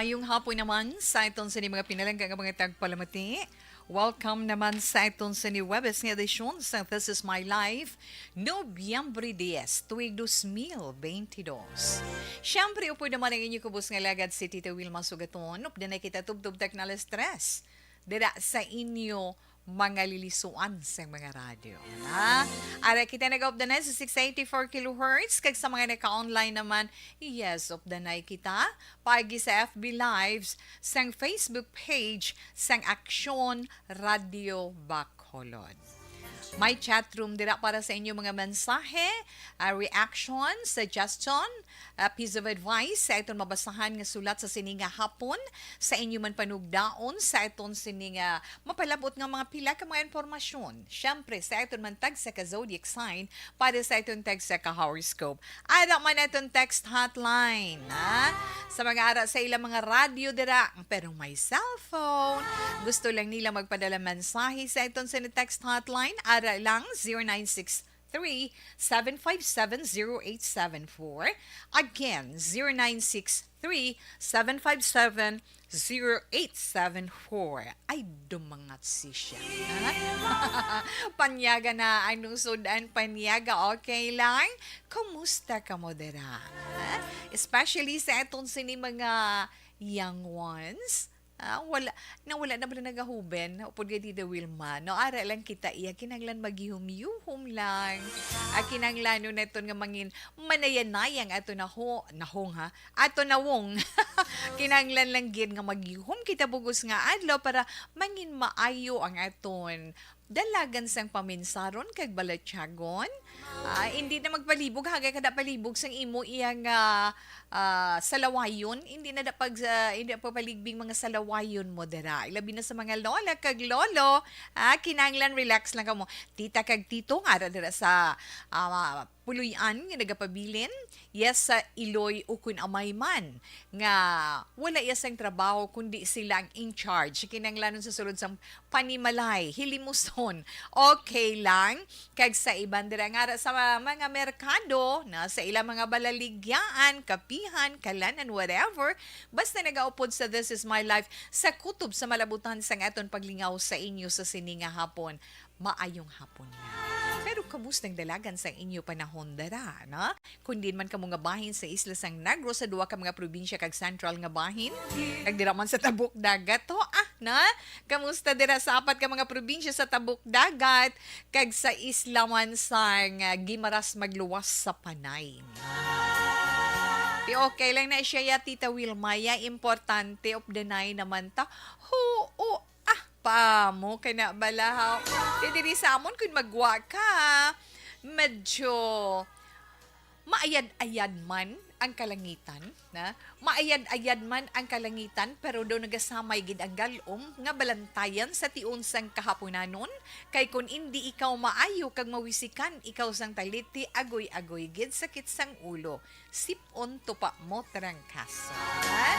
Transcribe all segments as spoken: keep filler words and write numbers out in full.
Maayong hapon naman sa aton sini mga pinalangga nga mga tagpalamati. Welcome naman sa aton sini Webes nga edisyon sa This Is My Life, Nobyembre diyes, tuig dos mil beintidos. Siyempre, upod naman ang inyo kubos nga lagad si Tita Wilma Sugaton. Updanay kita tubtob ta alas tres dira sa inyo mga lilisuan sa mga radyo. Ha? Ara kita nagaupdanay sa six eighty-four kilohertz, kag sa mga naka-online naman, yes, updanay kita paagi sa F B Lives, sang Facebook page sang Aksyon Radio Bacolod. May chat room dira para sa inyo mga mensahe, ah, reaction, suggestion, ah, piece of advice sa aton mabasahan nga sulat sa sini nga hapon, sa inyo man panugdaon sa aton sini nga mapalabot nga mga pila ka mga impormasyon. Siyempre, sa aton man tagsa ka zodiac sign para sa aton tagsa ka horoscope. Ara man aton text hotline, ha? Sa mga ara sa ilang mga radyo dira, pero may cellphone. Gusto lang nila magpadala mensahe sa aton sa text hotline, ara lang, zero nine six three, seven five seven, zero eight seven four. Again, zero nine six three, seven five seven, zero eight seven four. Ay, dumangat si siya. Ha? Panyaga na ang nungsodan, panyaga, okay lang? Kumusta ka mo dira? Ha? Especially sa aton sini mga young ones. Ah, wala, na wala na bala nagahuben, upod kay Tita Wilma. No, ara lang kita iya, kinahanglan maghihom-yuhom lang. Ah, kinahanglan naton nga mangin manayanay ang ato naho, nahong ha, ato nawong. Kinahanglan lang gid nga maghihom kita bugos nga adlaw para mangin maayo ang aton dalagan sang paminsaron kag balatyagon. Ah, hindi na magpalibog, hagay kada palibog sang imo iya nga, ah, salawayon. Hindi na da pag, ah, hindi na pagpaligbing mga salawayon mo dira. Ilabi na sa mga lola kag lolo, ah, kinahanglan relax lang kamo. Tita kag tito nga ara dira sa, ah, puloy-an nga nagapabilin, yes, sa iloy ukon amay man nga wala iya sang trabaho kundi sila ang in charge. Kinahanglanon sa sulod sang panimalay, hilimuson. Okay lang. Kag sa iban dira nga ara sa mga merkado, na sa ilang mga balaligyaan, kapihan, kalan-an, whatever, basta nagaupod sa This Is My Life, sa kutob sa malabutan sang aton paglingaw sa inyo sa sini nga hapon. Maayong hapon na. Pero kamusta ang dalagan sa inyo panahon dara, na? Kung diin man kamo nga bahin sa isla sang Negros, sa duwa ka mga probinsya kag sentral nga bahin, kag dira man sa tabok dagat, to, ah, na? Kamusta dira sa apat ka mga probinsya sa tabok dagat, kag sa isla man sang, ah, Guimaras magluwas sa Panay? Di okay lang na siya, ya, Tita Wilma, ya, importante, updanay naman ta. Huo, ah, pa mo kay na bala, ha? Di diri sa amon, kun magwa ka, medyo maayad-ayad man ang kalangitan, na? Maayad-ayad man ang kalangitan, pero daw nagasamay gid ang gal-om nga balantayan sa tion sang kahapunanon, kay kun indi ikaw maayo kag mawisikan ikaw sang taliti, agoy-agoy gid sakit sang ulo. Sip-on tupa mo trangkaso. Ha?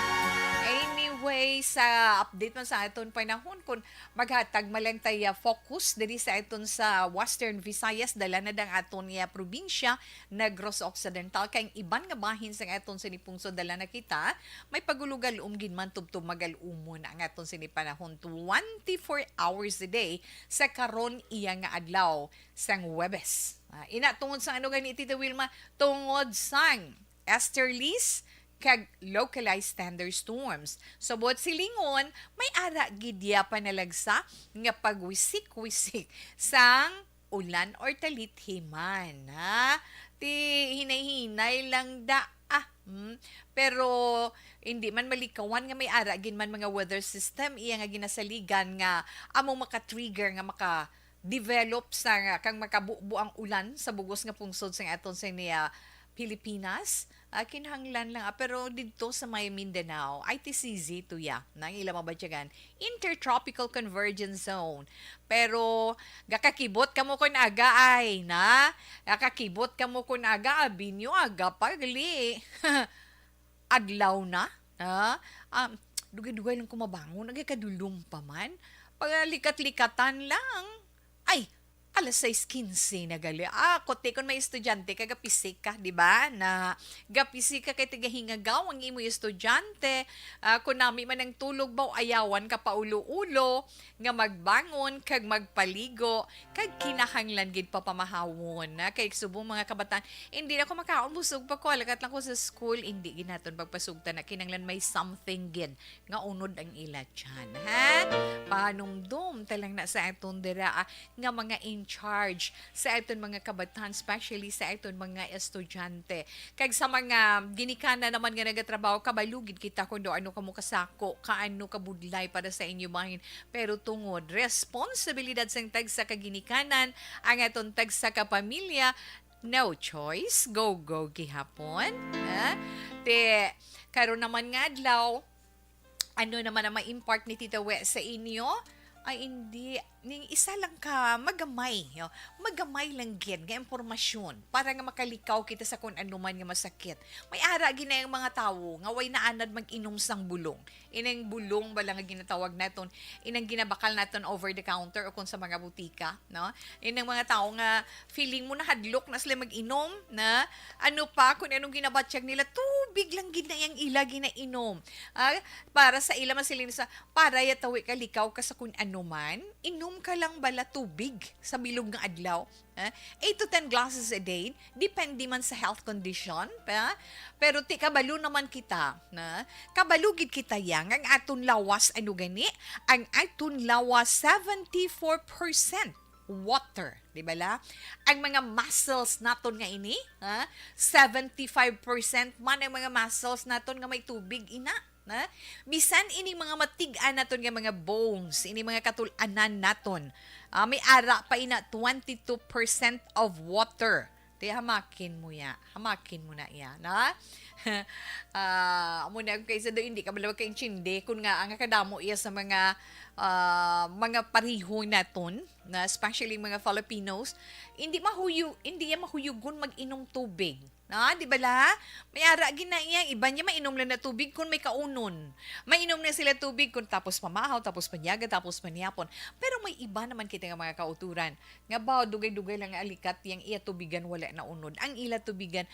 Anyway, sa update man sa aton panahon, kung maghatag man lang tayo focus diri sa aton sa Western Visayas, dala na dang aton nga probinsya, Negros Occidental, kay ang iban nga bahin sa aton sini pungsod, dala na kita, may pagulugal-om gid man tubtob magal-umon ang aton sini panahon twenty-four hours a day sa karon iya nga adlaw sang Huwebes. Ah, ina, tungod sang ano gani, Tita Wilma? Tungod sang easterlies kag localized thunderstorms. Sa buot silingon, may ara gid ya panalagsa nga pagwisik-wisik sang ulan or talidhiman, ha? Ti hinay-hinay lang da, ah. Hmm? Pero hindi man malikawan nga may ara gid man mga weather system iya nga ginasaligan nga amo maka-trigger nga maka-develop sa, kang makabubo ang ulan sa bugos nga pungsod sa aton sa niya Pilipinas. Ah, kinahanglan lang, ah, pero didto sa may Mindanao, I T C Z to ya, na ang ila mabatyagan, Intertropical Convergence Zone. Pero gakakibot kamo kun aga ay, na? Gakakibot kamo kun aga, abi nyo, aga pa gali. Adlaw na, ha? Ah, dugay-dugay lang kumabangon, agay kadulom pa man. Pagalikat-likatan lang. Ay, Alas sais quince na gali. Ah, kuti kon may estudyante ka, gapisik ka, di ba? Na gapisik ka kay tigahingagaw ang imo estudyante. Ah, kung nami man ang tulog, baw ayawan ka paulo-ulo nga magbangon kag magpaligo, kag kinahanglan gid papamahawon na kay subong mga kabataan, hindi na ko makaon, busog pa ko, halakat lang ko sa school. Hindi gid naton pagpasugta na, kinahanglan may something gid nga unod ang ila tiyan, ha? Panumdom ta lang na sa aton dira, ah, nga mga in charge sa aton mga kabataan, especially sa aton mga estudyante. Kag sa mga ginikanan naman nga nagatrabaho, kabalo gid kita kung do ano kamo kasako, kaano kabudlay para sa inyo bahin. Pero tungod responsibilidad sang tagsa ka ginikanan, ang aton tagsa ka pamilya, no choice, go, go gihapon, ha? Te, karon naman nga adlaw, ano naman ang ma-impart ni Tita We sa inyo? Ay, hindi. Ning isa lang ka magamay, yo. Magamay lang gid nga impormasyon para nga makalikaw kita sa kung ano man nga masakit. May ara gid na yung mga tawo nga way naanad mag-inom sang bulong. Inang bulong bala nga ginatawag naton, inang ginabakal naton over the counter o kung sa mga butika, no? Inang mga tawo nga feeling mo nahadlok na sila mag-inom, na ano pa, kung anong ginabatyag nila, tubig lang gid na yang ila ginainom. Ah, para sa ila, masiling sa, para ya tawi ka, likaw ka sa kung ano man, inom ka lang bala tubig sa bilog nga adlaw. Ah, eight to ten glasses a day, depende man sa health condition, pa. Pero ti kabalo naman kita, na kabalo gid kita yang ang aton lawas, ano gani, ang aton lawas seventy-four percent water, di ba la? Ang mga muscles naton nga ini, ha? Seventy-five percent man ang mga muscles naton nga may tubig, ina, na? Bisan ini mga matig-an naton nga mga bones, ini mga katul-anan naton, ah, may ara pa ina twenty-two percent of water. Ti hamakin mo ya, hamakin mo na iya, na? Ah, amo na kaysa do hindi ka bala makaintindi kun nga ang kadamo iya sa mga, ah, mga pariho naton, na especially mga Filipinos, hindi mahuyo-, hindi ya mahuyugon mag-inom tubig. Na, di ba la? May ara gid na iya, iba niya mainom lang na tubig kung may kaunon. Mainom na sila tubig kung tapos pamahaw, tapos panyaga, tapos panyapon. Pero may iba naman kita nga mga kauturan nga ba, dugay-dugay lang nga alikat yang iya tubigan, wala na unod. Ang ila tubigan,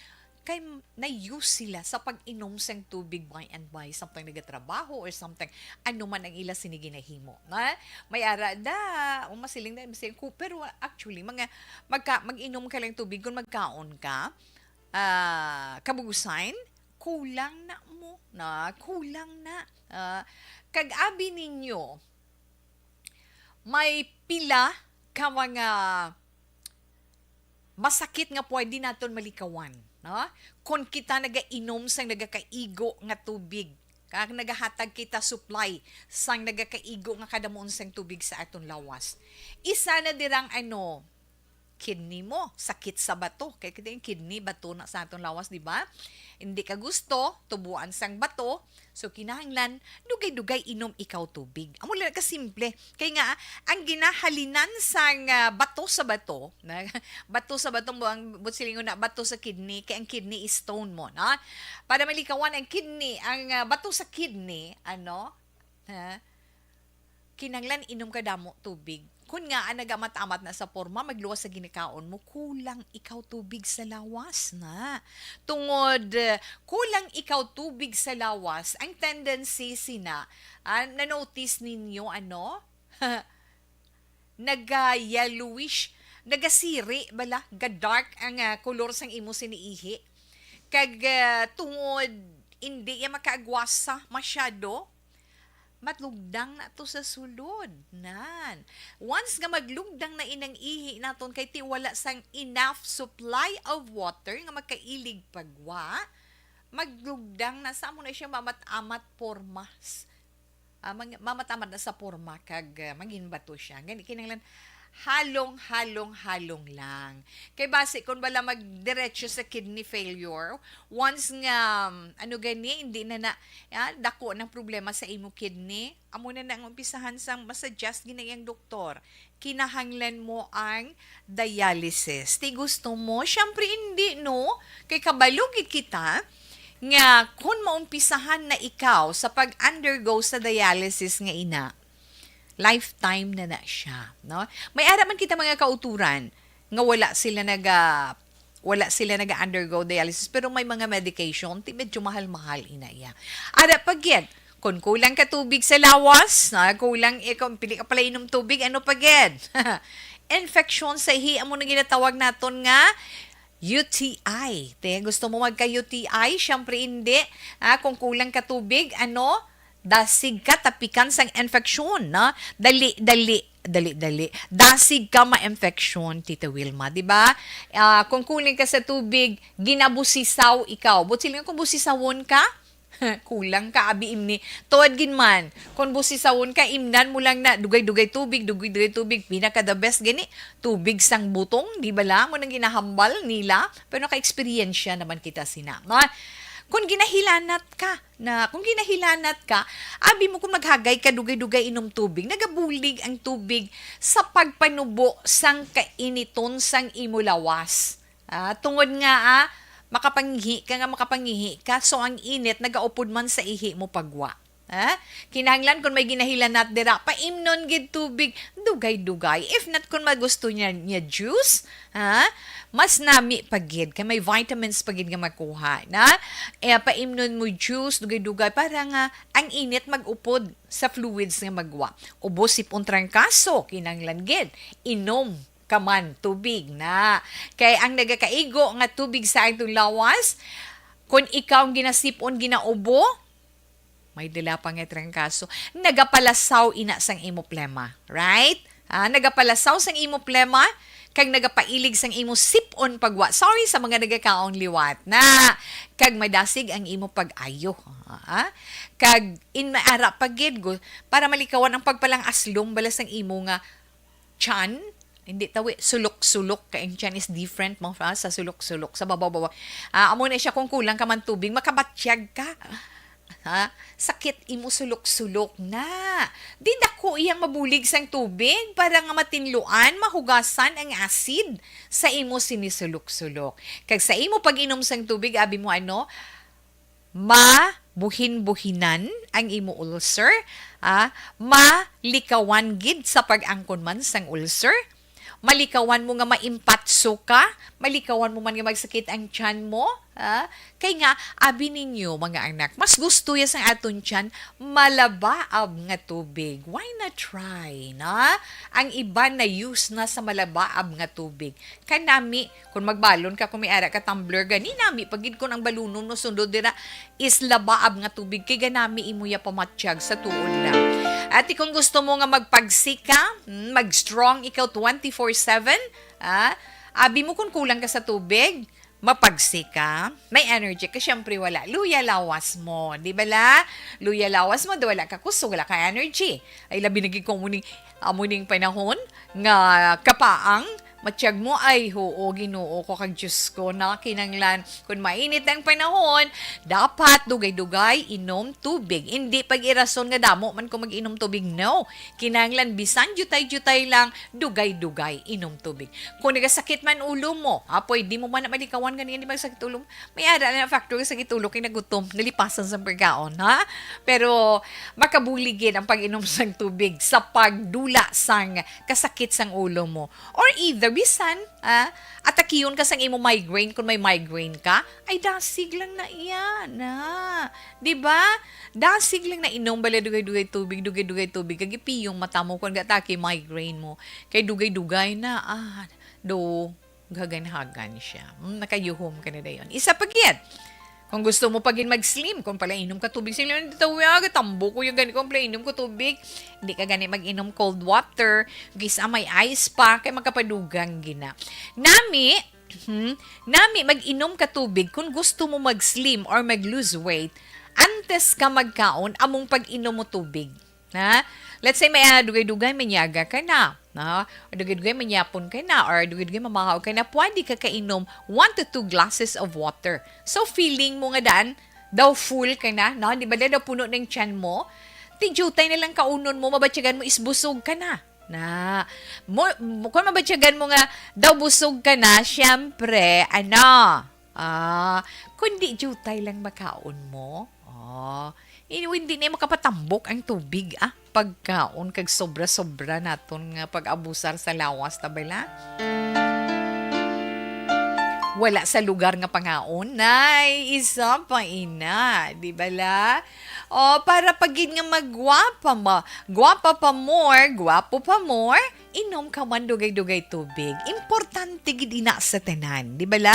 kay m-, na-use sila sa pag-inom sang tubig by and by, something nagatrabaho or something, ano man ang ila sini ginahimo. Ha? May ara da, o masiling na, masiling ko, pero actually, mga, magka, mag-inom ka lang tubig kung magkaon ka, ah, kabugusan, kulang na mo, na, kulang na. Ah, kag abi ninyo, may pila ka mga masakit nga pwede naton malikawan, no? Kon kita nagainom sang nagakaigo nga tubig, kag nagahatag kita supply sang nagakaigo nga kadamuon sang tubig sa aton lawas. Isa na dirang, ano, kidney mo, sakit sa bato. Kay kita yung kidney, bato na sa aton lawas, di ba? Hindi ka gusto, tubuan sang bato. So, kinahanglan, dugay-dugay inom ikaw tubig. Amo lang kasimple. Kay nga, ang ginahalinan sang, ah, bato sa bato, na, bato sa bato mo, ang buot silingon na, bato sa kidney, kay ang kidney is stone mo, no? Para malikawan ang kidney, ang, ah, bato sa kidney, ano? Ha? Kinahanglan inom ka damo tubig. Kun nga, ah, nagamat-amat na sa porma, magluwas sa ginikaon mo, kulang ikaw tubig sa lawas na. Tungod, eh, kulang ikaw tubig sa lawas, ang tendency sina, ah, na-notice ninyo, ano? Naga-yellowish, nagasiri bala, ga-dark ang, ah, kolor sang imo siniihi. Kag, ah, tungod hindi iya makaagwasa masyado, matlugdang na to sa sulod. Nan. Once nga maglugdang na inang ihi naton kay ti wala sang enough supply of water nga makailig pagwa, maglugdang na sa amo na siya mamat-amat pormas. Ah, mang-, mamat-amat na sa porma kag, ah, mangin bato siya. Gani kinahanglan halong, halong, halong lang. Kay basi kung bala magdiretso sa kidney failure, once nga, um, ano gani, hindi na na, ah, dako ng problema sa imo kidney, amo na na ang umpisahan sang masuggest gid na iyang doktor. Kinahanglan mo ang dialysis. Ti gusto mo? Siyempre, hindi, no? Kay kabalo gid kita nga kung maumpisahan na ikaw sa pag-undergo sa dialysis nga ina, lifetime na na siya, no? May ara man kita mga kauturan nga wala sila naga-, wala sila naga-undergo dialysis, pero may mga medication, ti medyo mahal-mahal ina iya. Ara pa gid, kung kulang ka tubig sa lawas, na kulang, eh, kung pili ka pala inom tubig, ano pa gid? Infection sa ihi, amo na ginatawag naton nga U T I. Te, gusto mo magka-U T I? Siyempre hindi. Ah, kung kulang ka tubig, ano? Dasig ka, tapikan sang infection, no? Dali, dali, dali, dali. Dasig ka ma-infection, Tita Wilma, di ba? Ah, kung kulang ka sa tubig, ginabusisaw ikaw. Buot siling kung busisawon ka, kulang ka, abi imni. Tuod gid man, kung busisawon ka, imnan mo lang na dugay-dugay tubig, dugay-dugay tubig, pinaka the best gani, tubig sang butong, di ba la? Mo nang ginahambal nila, pero naka-eksperyensya naman kita sina. Ma, kung ginahilanat ka, na kung ginahilanat ka, abi mo kung maghagay ka dugay-dugay inom tubig, nagabulig ang tubig sa pagpanubo sang kainiton sang imo lawas. Ah, tungod nga, ah, makapangihi ka nga makapangihi ka, so ang init nagaupod man sa ihi mo pagwa. Ha? Kinahanglan kung may ginahilanat dira, paimnon gid tubig, dugay-dugay. If not, kung magusto niya, niya juice, ha? Mas nami pa gid, kay may vitamins pa gid nga makuha, na? Eh, paimnon mo juice, dugay-dugay, para nga ang init mag-upod sa fluids nga magwa. Ubos sipon trangkaso, kinahanglan gid, inom ka man tubig na. Kay ang nagakaigo nga tubig sa atong lawas, kung ikaw ang ginasipon, ginaubo, may dala pa nga trangkaso. Nagapalasaw ina sang imo plema, right? Ah, nagapalasaw sang imo plema, kag nagapailig sang imo sip-on pagwa. Sorry sa mga nagakaon liwat na. Kag madasig ang imo pag-ayo. Ah, kag in maara pa gid, gu-, para malikawan ang pagpalang-aslom bala sang imo nga tiyan, hindi tawi, sulok-sulok, kay ang tiyan is different mo, ah, sa sulok-sulok, sa babaw-babaw. Ah, amo na siya, kung kulang ka man tubig, makabatyag ka. Ha? Sakit imo sulok-sulok na. Di dako iyang mabulig sang tubig para nga matinluan, mahugasan ang acid sa imo sinisulok-sulok. Kag sa imo pag-inom sang tubig, abi mo ano, mabuhin-buhinan ang imo ulcer, ah, malikawan gid sa pag-angkon man sang ulcer, malikawan mo nga maimpatso ka, malikawan mo man nga magsakit ang tiyan mo, ah, kay nga, abi ninyo, mga anak, mas gusto ya sang aton tiyan, malabaab nga tubig. Why not try, na? Ang iban na use na sa malabaab nga tubig. Kanami, kung magbalon ka, kung may ara ka tumbler, gani nami, pagid kung ang balunon mo sundod dira is labaab nga tubig, kay ganami imo ya pamatyag sa tuod lang. Ati, kung gusto mo nga magpagsika, hmm, mag-strong ikaw twenty-four seven, ah, abi mo kung kulang ka sa tubig, mapagsika, may energy ka, syempre wala. Luya lawas mo, di ba la? Luya lawas mo, di wala ka kusog, wala ka energy. Ay, labi na gid ko muning, amo ning panahon nga kapaang, matyag mo, ay, huo, Ginoo ko, kag Diyos ko, na kinanglan. Kung mainit ang panahon, dapat dugay-dugay inom tubig. Hindi pag-irason nga damo man ko mag-inom tubig, no. Kinanglan, bisan jutay-jutay lang, dugay-dugay inom tubig. Kung nagasakit man ulo mo, ah, pwede mo man na malikawan gani, hindi magsakit ulo mo. May ara na factor nga sakit ulo kay nagutom, nalipasan sa pagkaon, ha? Pero makabulig gid ang pag-inom sang tubig sa pagdula sang kasakit sang ulo mo. Or either, bisan, ah, atakiyon ka sang imo migraine, kung may migraine ka, ay dasig lang na iya, na. Di ba? Dasig lang na inom bala dugay-dugay tubig, dugay-dugay tubig, kag ipiyong mata mo kung ga-atake migraine mo. Kay dugay-dugay na, ah, do, hagan-hagan siya. Hmm, nakayuhom ka na dayon. Isa pa gid. Kung gusto mo pa gid mag-slim, kung pala inom ka tubig, sila nang tawag, tambo ko yung gani, kung pala inom ko tubig, hindi ka gani mag-inom cold water, gisa may ice pa, kay magkapadugang gina. Nami, hmm, nami, mag-inom ka tubig kung gusto mo mag-slim or mag-lose weight, antes ka magkaon, among pag-inom mo tubig. Ha? Let's say, may, ah, dugay-dugay, manyaga ka na. Ha? Dugay-dugay, manyapon ka na, or dugay-dugay, mamahaw ka na, pwede ka kainom one to two glasses of water. So, feeling mo nga daan, daw full ka na, no? Di ba, daw puno ng tiyan mo? Ti jutay na lang kaunon mo, mabatyagan mo is busog ka na. Na, mo, mo, kung mabatyagan mo nga daw busog ka na, syempre, ano, ah, kundi jutay lang makaon mo. Oh, hindi na makapatambok ang tubig, ah. Pagkaon kag sobra-sobra naton nga pag-abusar sa lawas, ta bala? Wala sa lugar nga pangaon, nay, isa pa ina, di bala? O, para pa gid nga magwapa ma-, gwapa pa more, gwapo pa more, inom ka man dugay-dugay tubig. Importante gid ina sa tanan, di bala?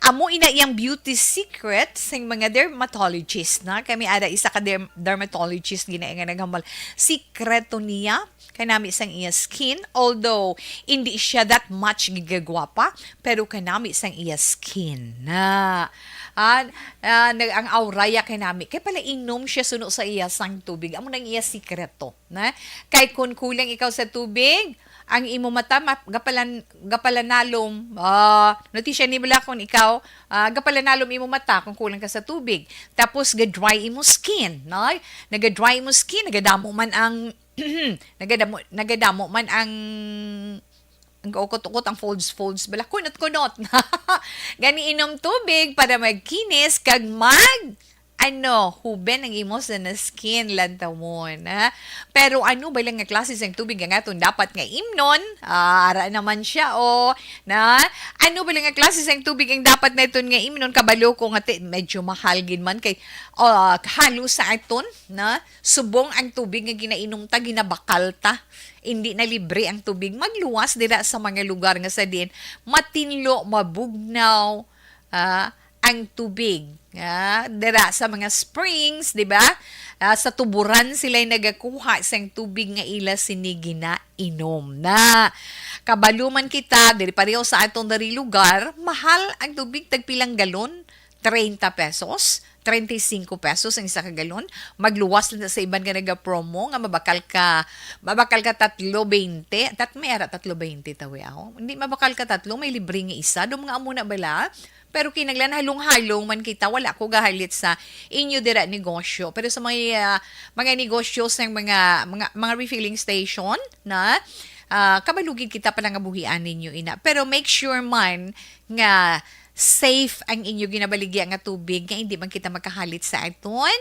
Amo ina iyang beauty secret sing mga dermatologist, na. Kami ara isa ka derm-, dermatologist gina nga naghambal. Sikreto niya, kanami sang iya skin, although hindi siya that much gigagwapa, pero kanami sang iya skin, na. Ah, ah, nag-, ang aura ya kanami. Kay pala inom siya suno sa iya sang tubig. Amo nang iya sikreto, na. Kay kun kulang ikaw sa tubig, ang imo mata ma-, gapalan-, gapalanalom. Ah, notisya ni bala kun ikaw, ah, gapalanalom imo mata kung kulang ka sa tubig. Tapos ga-dry imo skin, no? Naga-dry imo skin, nagadamo man ang nagadamo, nagadamo man ang, ang kaukot-ukot, ang folds, folds bala, kunot-kunot. Gani inom tubig para magkinis kag mag, ano, huben ang imo sa na skin, lantawon, ha? Pero ano ba lang nga klase sang tubig ang aton dapat nga imnon? Ah, ara naman siya, oh, na. Ano ba lang nga klase sang tubig ang dapat naton nga imnon? Kabalo ko nga ti-, medyo mahal gid man kay, ah, halos sa aton, na, subong ang tubig nga ginainom ta, ginabakal ta. Hindi na libre ang tubig. Magluwas dira sa mga lugar nga sa diin matinlo, mabugnaw, ah, ang tubig. Ah, dira sa mga springs, di ba? Ah, sa tuburan sila'y nagakuha sang tubig nga ila sini ginainom. Na, kabalo man kita, diri pareho sa atong diri lugar, mahal ang tubig, tagpilang galon, treinta pesos, treinta y cinco pesos ang isa ka galon. Magluwas lang sa iban nga naga-promo nga mabakal ka, mabakal ka tatlo bente. Tat-, may ara tatlo bente tawi ako. Hindi mabakal ka tatlo, may libre nga isa. Do mga amo na bala. Pero kinahanglan halong-halong man kita, wala ko gahalit sa inyo dira negosyo. Pero sa mga, ah, mga negosyo sa mga, mga, mga refilling station, na, ah, kabalugid kita pa nga buhian ninyo ina. Pero make sure man nga safe ang inyo ginabaligya nga tubig, nga hindi man kita makahalit sa aton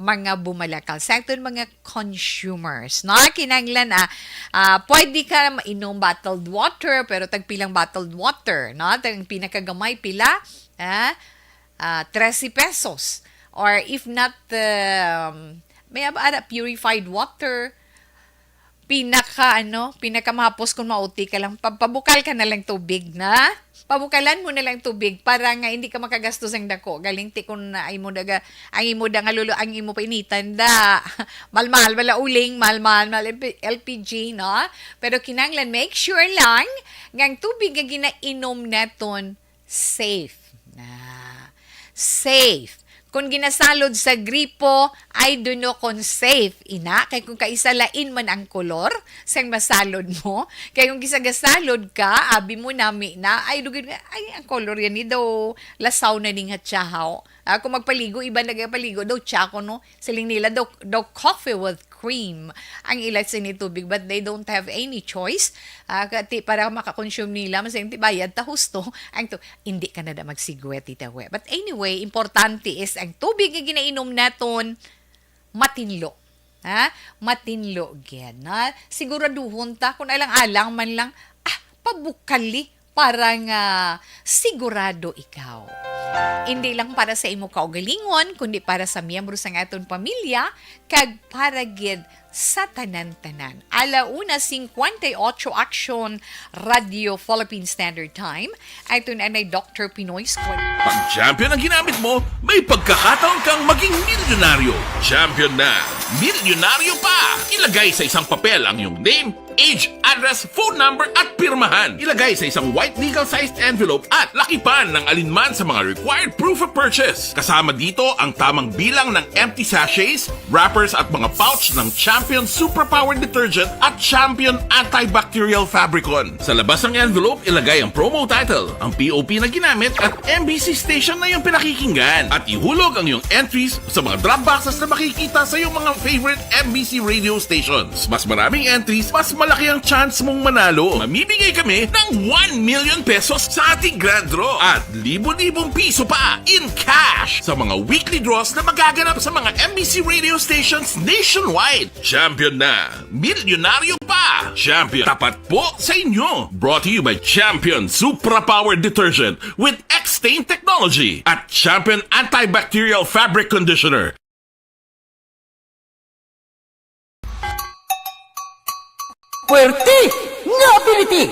mga bumalakaw, sa aton mga consumers, no? Kinahanglan, ah, ah, pwede ka mainom bottled water, pero tagpilang bottled water, no? Tag-, ang pinakagamay pila, ah, ah, trese pesos. Or if not, um, may ab-, ara, purified water, pinaka, ano, pinakamahapos kung mauti ka lang, pa-, pabukal ka na lang tubig, na. Pabukalan mo na lang tubig para nga hindi ka makagasto sang dako. Galing ti kung na, ay mo daga, ang imo da nga lulo, ang imo painitan da. Mahal-mahal bala uling, mahal-mahal, mahal L P G, no? Pero kinahanglan, make sure lang nga ang tubig nga ginainom naton safe. Na, safe. Kung ginasalod sa gripo, I don't know kung safe, ina. Kay kung kaisa lain man ang kolor sang masalod mo, kay kung gisagasalod ka, abi mo nami na, ay, dugid nga, ay, ang kolor yan ni daw, lasaw na ning hatsahaw. Ah, kung magpaligo, iba nagapaligo daw, tsako, no? Siling nila daw, daw coffee with cream ang ila sini tubig, but they don't have any choice. Ah, kati para makakonsume nila, mas ti bayad ta husto. Ang tu-, hindi ka na da magsigwet, itawe. But anyway, importante is ang tubig nga ginainom naton, matinlo. Ha? Matinlo gid, na siguraduhon ta, kung alang-alang man lang, ah, pabukali para nga sigurado ikaw. Hindi lang para sa imo kaugalingon, kundi para sa miyembro sang aton pamilya, kag para gid sa tanan-tanan. Ala una cincuenta y ocho Action Radio Philippine Standard Time. Ito na ni Doctor Pinoy Squad. Pag champion ang ginamit mo, may pagkakataon kang maging milyonaryo. Champion na, milyonaryo pa! Ilagay sa isang papel ang iyong name, age, address, phone number, at pirmahan. Ilagay sa isang white legal-sized envelope at lakipan ng alinman sa mga required proof of purchase. Kasama dito ang tamang bilang ng empty sachets, wrappers, at mga pouch ng Champion Superpower Detergent at Champion Antibacterial Fabricon. Sa labas ng envelope, ilagay ang promo title, ang P O P na ginamit, at M B C station na iyong pinakikinggan. At ihulog ang iyong entries sa mga drop boxes na makikita sa iyong mga favorite M B C radio stations. Mas maraming entries, mas Malaki ang chance mong manalo. Mamimigay kami ng one million pesos sa ating grand draw at libo-libong piso pa in cash sa mga weekly draws na magaganap sa mga M B C radio stations nationwide. Champion na! Milyonaryo pa! Champion, tapat po sa inyo! Brought to you by Champion Supra Power Detergent with X-Stain Technology at Champion Antibacterial Fabric Conditioner. Puwerte nga ability!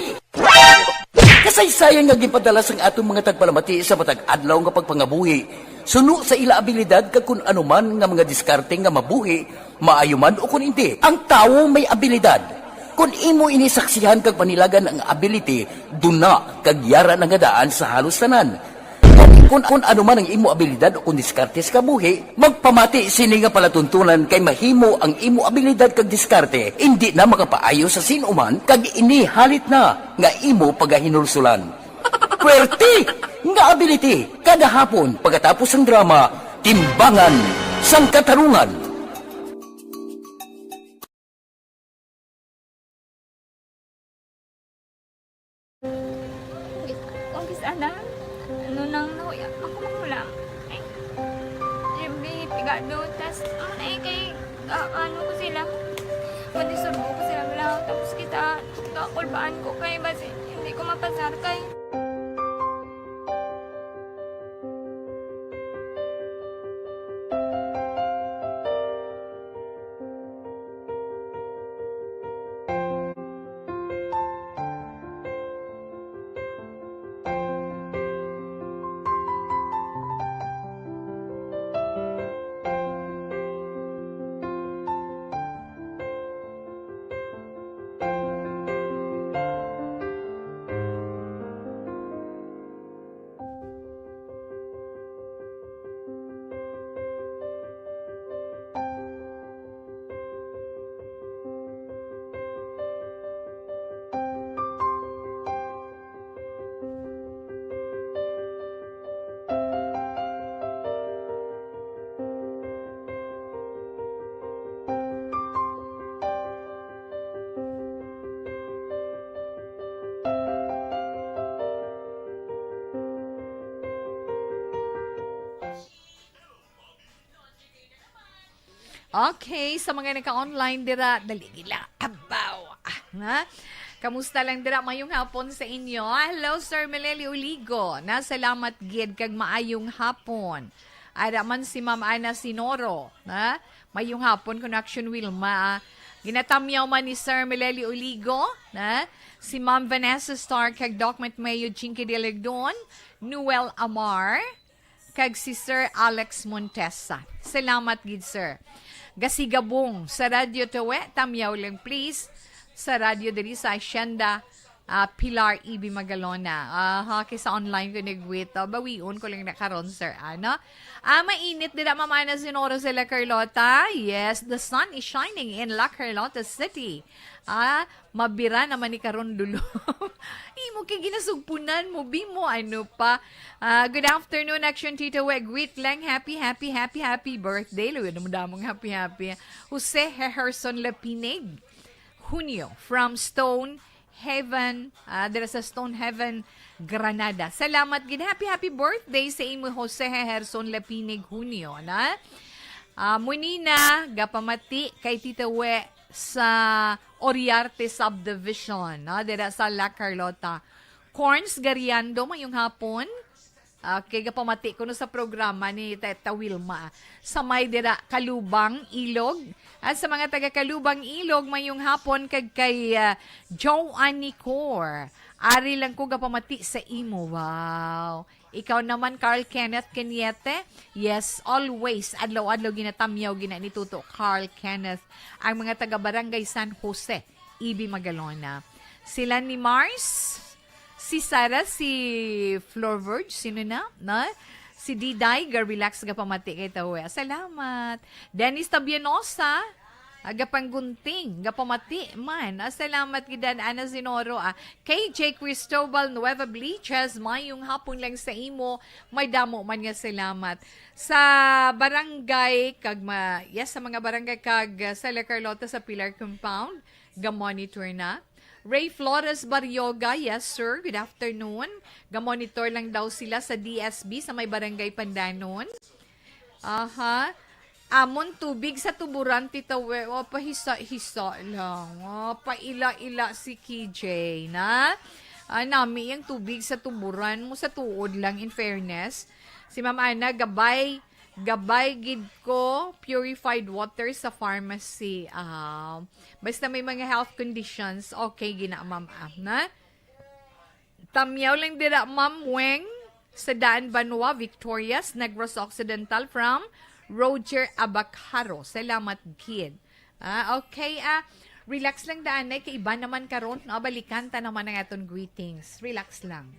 Kasaysayan nga ginpadala sang aton mga tagpalamati sa matag adlaw nga pagpangabuhi, suno sa ila abilidad kag kun ano man nga mga diskarte nga mabuhi, maayo man o kun indi. Ang tawo may abilidad. Kun imo ini saksihan kag panilagan ang ability, duna kag yara na nga daan sa halos tanan. Kun, kun ano man ang imo abilidad o kun diskarte sa kabuhi, magpamati sini nga palatuntunan kay mahimo ang imo abilidad kag diskarte indi na makapaayo sa sin-o man kag ini halit na nga imo pagahinulsulan. Puwerte nga ability kada hapon pagkatapos sang drama, Timbangan sang Katarungan. Kung kis ana, ano nang nahuya, ako makulang. Ay, Jimmy, pigado, tas, ano na eh, kay, ah, ano ko sila, madisurbo ko sila, wala, tapos kita, kakulbaan ko kay, basi, hindi ko mapasar kay. Okay, sa mga naka-online dira, dali gila. Abaw. Ah, ha? Kamusta lang dira? Mayong hapon sa inyo. Ah, hello, Sir Meleli Uligo. Na, salamat gid kag maayong hapon. Ara man si Ma'am Ana Sinoro, ha? Mayong hapon, Connection Wilma. Ginatamyaw man ni Sir Meleli Uligo, ha? Si Ma'am Vanessa Stark kag Doc Matmeo Chinky Diligdon, Noel Amar, kag si Sir Alex Montesa. Salamat gid, sir. Gasigabong sa Radyo Tawe, tamyaw lang, please. Sa radyo diri sa Hacienda, ah, Pilar E B Magalona. Aha, kay sa online ko nagwit. Oh, bawion ko lang na karon, sir. Ano? Ah, mainit dira, Ma'am Ana Sinoro, sa La Carlota. Yes, the sun is shining in La Carlota City. Ah, mabira naman ni karon, Lolo. Imo kay ginasugpunan mo, bi mo, ano pa? Ah, good afternoon, Action Tito We. Greet lang, happy, happy, happy, happy birthday. Luwi na mo damong happy, happy. Jose Herson Lapinig, Junio, from Stone Haven, ah, dira sa Stone Haven, Granada. Salamat gid. Happy, happy birthday sa imo, Jose Herson Lapinig Junio, na? Ah, munina, gapamati kay Tita We sa Oriarte Subdivision, no? Dira sa La Carlota. Corns Gariando, mayong hapon. Okay, gapamati ko no sa programa ni Teta Wilma. Sa may dira, Kalubang, Ilog. At sa mga taga Kalubang, Ilog, mayong hapon kag kay, ah, Joanne Nicor. Ari lang ko gapamati sa imo. Wow. Ikaw naman, Carl Kenneth Cañete. Yes, always. Adlaw-adlaw ginatamyaw gina ni Tuto Carl Kenneth ang mga taga Barangay San Jose, E B Magalona. Sila ni Mars, si Sarah, si Florverge, sino na? No? Si Diday, ga-relax, gapamati kay Tawe. Salamat. Dennis Tabianosa, ah, gapanggunting, gapamati man. Ah, salamat gid, Ana Sinoro. Ah, K J Cristobal Nueva Bliches, mayong hapon lang sa imo. May damo man nga salamat. Sa barangay, kag ma-, yes, sa mga barangay kag, ah, sa La Carlota, sa Pilar Compound, Ga-monitor na. Ray Flores Barrioga, yes sir, good afternoon. Ga-monitor lang daw sila sa D S B sa may Barangay Pandanon. Aha. Amon tubig sa tuburan, Tita We. O, pahisa-hisa lang. O, paila-ila si K J, na? Ah, nami ang tubig sa tuburan mo sa tuod lang, in fairness. Si Ma'am Ana, gabay, gabay gid ko, purified water sa pharmacy. Ah, basta may mga health conditions, okay gina, Ma'am, ah, na? Tamyaw lang dira, Ma'am Weng, sa Daan Banwa, Victorias, Negros Occidental, from Roger Abacaro. Salamat gid. Ah, okay, ah, relax lang daan, eh, kay iba naman karon, no? Balikan ta naman ang aton greetings. Relax lang.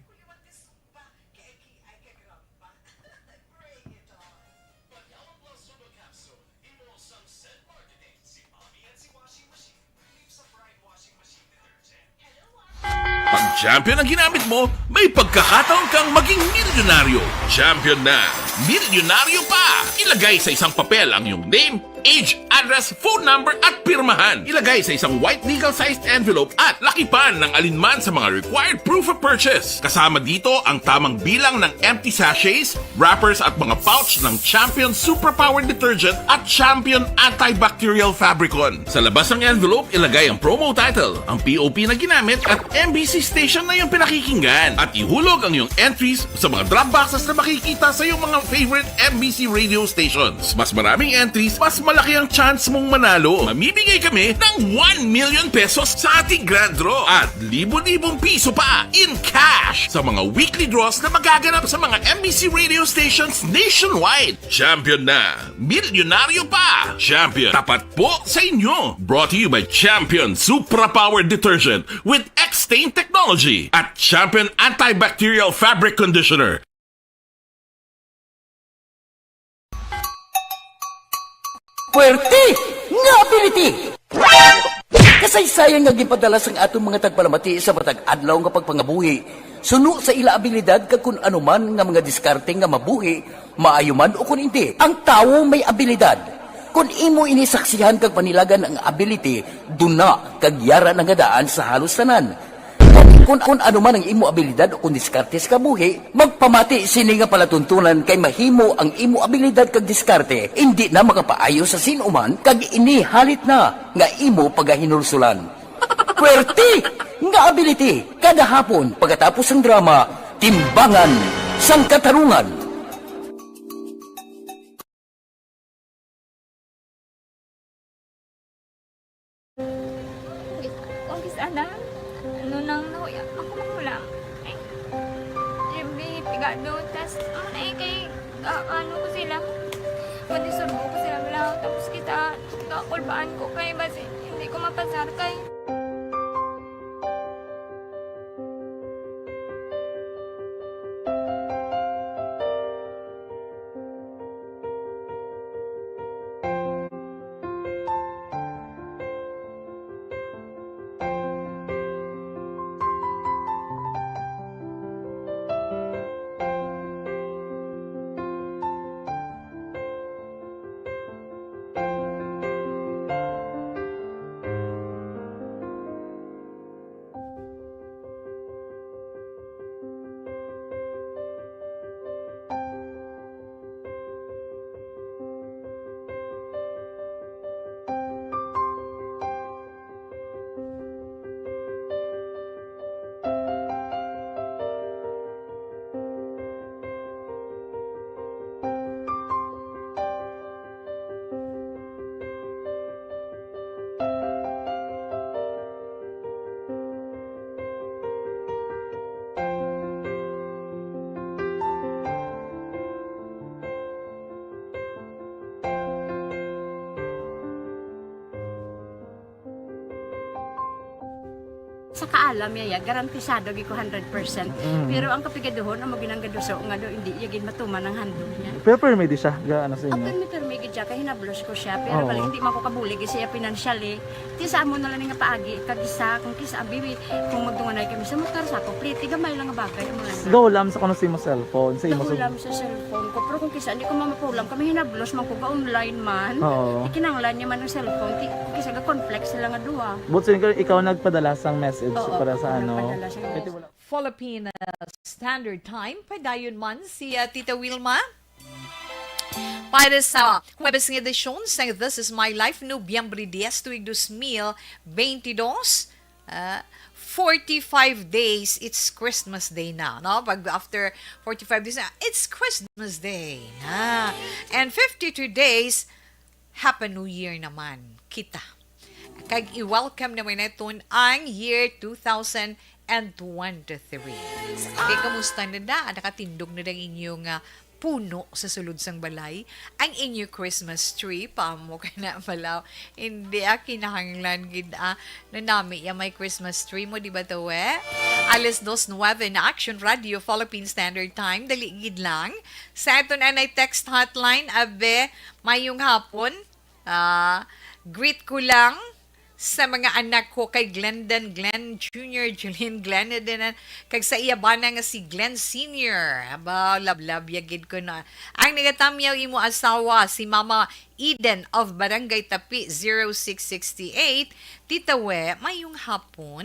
Pag Champion ang ginamit mo, may pagkakataon kang maging milyonaryo. Champion na, milyonaryo pa! Ilagay sa isang papel ang iyong name, age, address, phone number, at pirmahan. Ilagay sa isang white legal-sized envelope at lakipan ng alinman sa mga required proof of purchase. Kasama dito ang tamang bilang ng empty sachets, wrappers, at mga pouch ng Champion Superpower Detergent at Champion Antibacterial Fabricon. Sa labas ng envelope, ilagay ang promo title, ang P O P na ginamit, at M B C station na iyong pinakikinggan. At ihulog ang iyong entries sa mga drop boxes na makikita sa iyong mga favorite M B C radio stations. Mas maraming entries, mas malaki ang chance mong manalo. Mamimigay kami ng one million pesos sa ating grand draw at libo-libong piso pa in cash sa mga weekly draws na magaganap sa mga M B C radio stations nationwide. Champion na! Milyonaryo pa! Champion, tapat po sa inyo! Brought to you by Champion Supra Power Detergent with X-Stain Technology at Champion Antibacterial Fabric Conditioner. Puwerte nga ability! Kasaysayan nga ginpadala sang aton mga tagpalamati sa matag adlaw nga pagpangabuhi, suno sa ila abilidad kag kun ano man nga mga diskarte nga mabuhi, maayo man o kun indi. Ang tawo may abilidad. Kun imo ini saksihan kag panilagan ang ability, duna kag yara na nga daan sa halos tanan. Kun, kun ano man ang imo abilidad o kun diskarte sa kabuhi, magpamati sini nga palatuntunan kay mahimo ang imo abilidad kag diskarte indi na makapaayo sa sin-o man kag ini halit na nga imo pagahinulsulan. Puwerte nga ability! Kada hapon, pagkatapos sang drama, Timbangan sang Katarungan. Kung kis-, ana, ano nang nahuya, ako magulang. Ay, Jimmy, pigado, tas, ano na eh, kay, ah, ano ko sila, madisurbo ko sila, wala, tapos kita, kakulbaan ko kay, basi, hindi ko mapasar kay. Sa kaalam niya, ya, garantisado gid ko hundred percent. Mm. Pero ang kapigaduhon, amo ginang gaduso nga do, hindi niya gid matuman ang handog niya. Pero permi di siya, ga-, ano sa inyo? Permi, permi gid siya, kay hinablos ko siya. Pero Oo. balik, hindi man ko kabulig siya financially. Ti sa amo na lang nga paagi, kag isa, kung kisa, bibi, kung magdunganay kami sa motor, sa ako, pliti, gamay lang nga bagay, amo lang. Gahulam sa kuno sa imo cellphone, sa imo Gahulam sa cellphone ko, pero kung kisa, hindi ko mamapulam, kami hinablos man ko, ga-online man. Oo. Ikinanglan niya man ang cellphone, ti, kung kisa, ga-conflict sila nga duha. But so, ikaw, ikaw nagpadala sang message Oo, para sa ako ano? nagpadala sang Ito message. wala- Philippine, uh, Standard Time. Padayon man si, uh, Tita Wilma. Para sa Huwebes nga edisyon sa This Is My Life, Nobyembre diyes, tuig dos mil bentidós, uh, forty-five days, it's Christmas Day na, no? Pag after forty-five days na, it's Christmas Day na. And fifty-two days, Happy New Year naman kita. Kag i-welcome naman naton ang year two thousand twenty-three. Okay, kamusta na da? Nakatindog na da ang inyong, ah, puno sa sulod sang balay? Ang inyo Christmas tree, pamo kay na malaw. Hindi, ah, kinahanglan gid, ah. Nanami ya may Christmas tree mo, di ba, tawe? Alas dos nuwebe na Action Radio, Philippine Standard Time. Dali gid lang. Sa aton anay text hotline, abe, mayong hapon. Ah, greet ko lang sa mga anak ko kay Glendon, Glenn Junior, Jeline, Glenn Adenan, kag sa iya bana nga si Glenn Senior. Aba, lablab ya gid ko na. Ang nagatamyaw imo asawa, si Mama Eden of Barangay Tapi, zero six sixty-eight. Tita We, mayong hapon.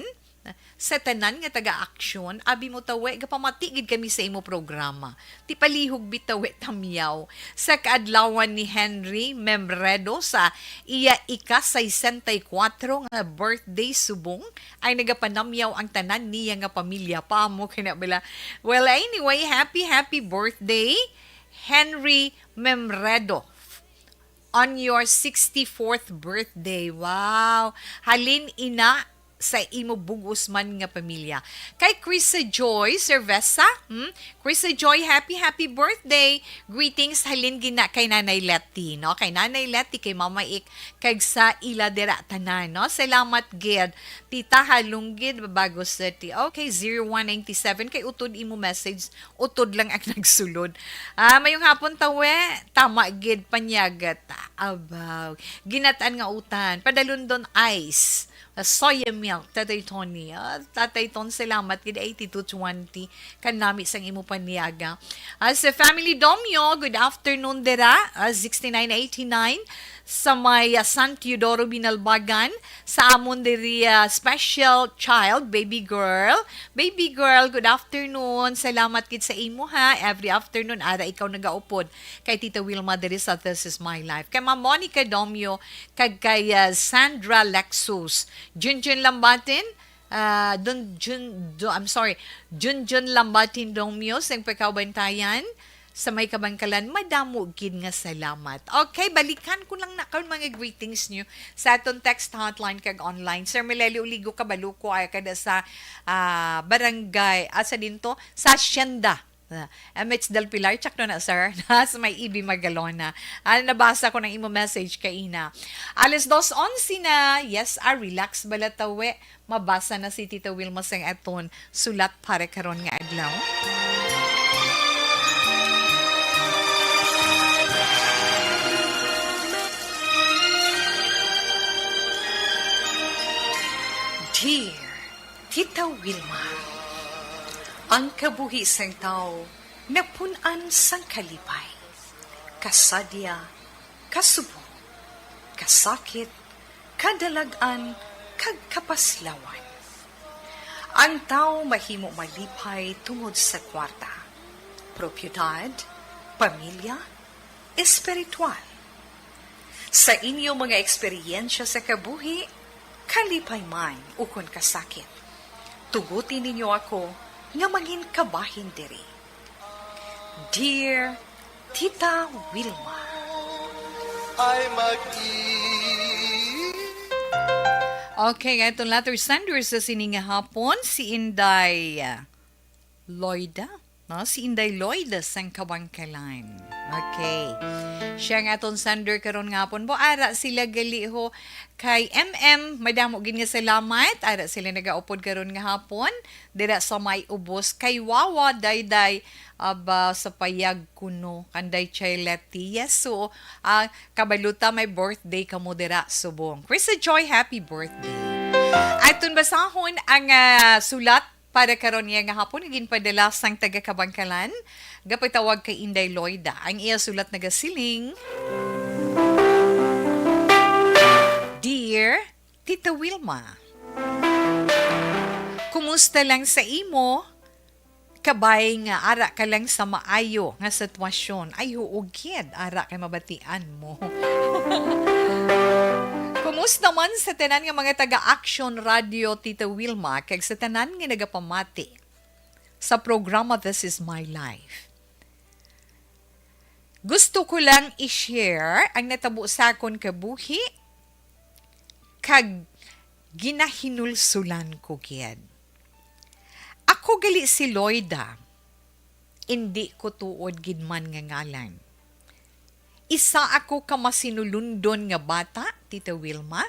Sa tanan nga taga-aksyon, abi mo tawe, gapamati gid kami sa imo programa. Ti palihog bitaw, eh, tamyaw. Sa kaadlawan ni Henry Memredo sa iya ika-sesenta y kuwatro nga birthday subong, ay nagapanamyaw ang tanan niya nga pamilya. Pamo kay na bala. Well, anyway, happy, happy birthday, Henry Memredo. On your sixty-fourth birthday. Wow! Halin ina sa imo bug-os man nga pamilya. Kay Krisa Joy Cerveza, hmm? Krisa Joy, happy, happy birthday! Greetings halin gina kay Nanay Letty, no? Kay Nanay Letty, kay Mama Ik, kag sa ila dira tanan, no? Salamat gid. Tita Halunggid, Babago City. Okay, zero one ninety-seven. Kay utod imo message, utod lang ang nagsulod. Ah, mayong hapon, tawe. Tama gid, panyagat. Abaw. Ginatan nga utan. Padalundon ice. Ah, soya milk, Tatay Tony. Ah, Tatay Ton, salamat gid, eighty-two twenty. Kanami sang imo panyaga. Ah, sa Family Domyo, good afternoon dira. Ah, sixty-nine eighty-nine. Sa may, ah, San Teodoro Binalbagan. Sa amon diri, ah, special child, baby girl. Baby girl, good afternoon. Salamat gid sa imo, ha. Every afternoon, ara ikaw nagaupod kay Tita Wilma diri sa This Is My Life. Kay Ma'am Monica Domio, kag kay, ah, Sandra Lexus. Junjun Lambatin, ah, Dun-, Jun-, Du-, I'm sorry, Junjun Lambatin Domio, sa pagkabantayan. Sa may kabangkalan, madamo gid nga salamat. Okay, balikan ko lang na karon mga greetings nyo sa aton text hotline kag online. Sir Melelio Uligo, kabalo ko, ay kada sa, ah, barangay, asa din to? Sa Hacienda. Ah, M H Del Pilar, check no na, sir. Sa may E B Magalona. Ah, nabasa ko ng imo message kaina. Alas dos onse na. Yes, ah, relax bala tawe. Mabasa na si Tita Wilma sang aton sulat para karon nga adlaw. Dear Tita Wilma, ang kabuhi sang tawo napun-an sang kalipay, kasadya, kasubong, kasakit, kadalag-an, kag kapaslawan. Ang tawo mahimo malipay tungod sa kwarta, propiedad, pamilya, espiritual. Sa inyo mga eksperyensya sa kabuhi, kalipay man ukon kasakit, tuguti ninyo ako nga mangin kabahin diri. Dear Tita Wilma. Ay mag-i- Okay, nga itong letter sender sa sining hapon, si Inday, ah, Loida. No, si Inday Lloyd sang Kabangkalan. Okay. Siya nga aton sender karon nga hapon. Bo, ara sila gali ho kay M M. Madamo gid nga salamat. Ara sila nagaupod karon nga hapon. Dira sa may ubos kay Wawa, Dayday, aba, sa payag kuno, kanday Chilete. Yes, so, ah, kabaluta may birthday kamo dira subong. Krista Joy, happy birthday. Aton basahon ang, ah, sulat para karon niya nga hapon nga ginpadala sang taga Kabangkalan, gapatawag kay Inday Lloyda. Ang iya sulat nagasiling, Dear Tita Wilma, kumusta lang sa imo? Kabay nga ara ka lang sa maayo nga sitwasyon. Ay, huog gid, ara kay mabatian mo. Kumusta man sa tanan nga mga taga-Action Radio, Tita Wilma, kag sa tanan nga nagapamati sa programa This Is My Life? Gusto ko lang i-share ang natabo sa akon kabuhi kag ginahinulsulan ko gid. Ako gali si Loida, indi ko tuod gid man nga ngalan. Isa ako ka masinulundon nga bata, Tita Wilma,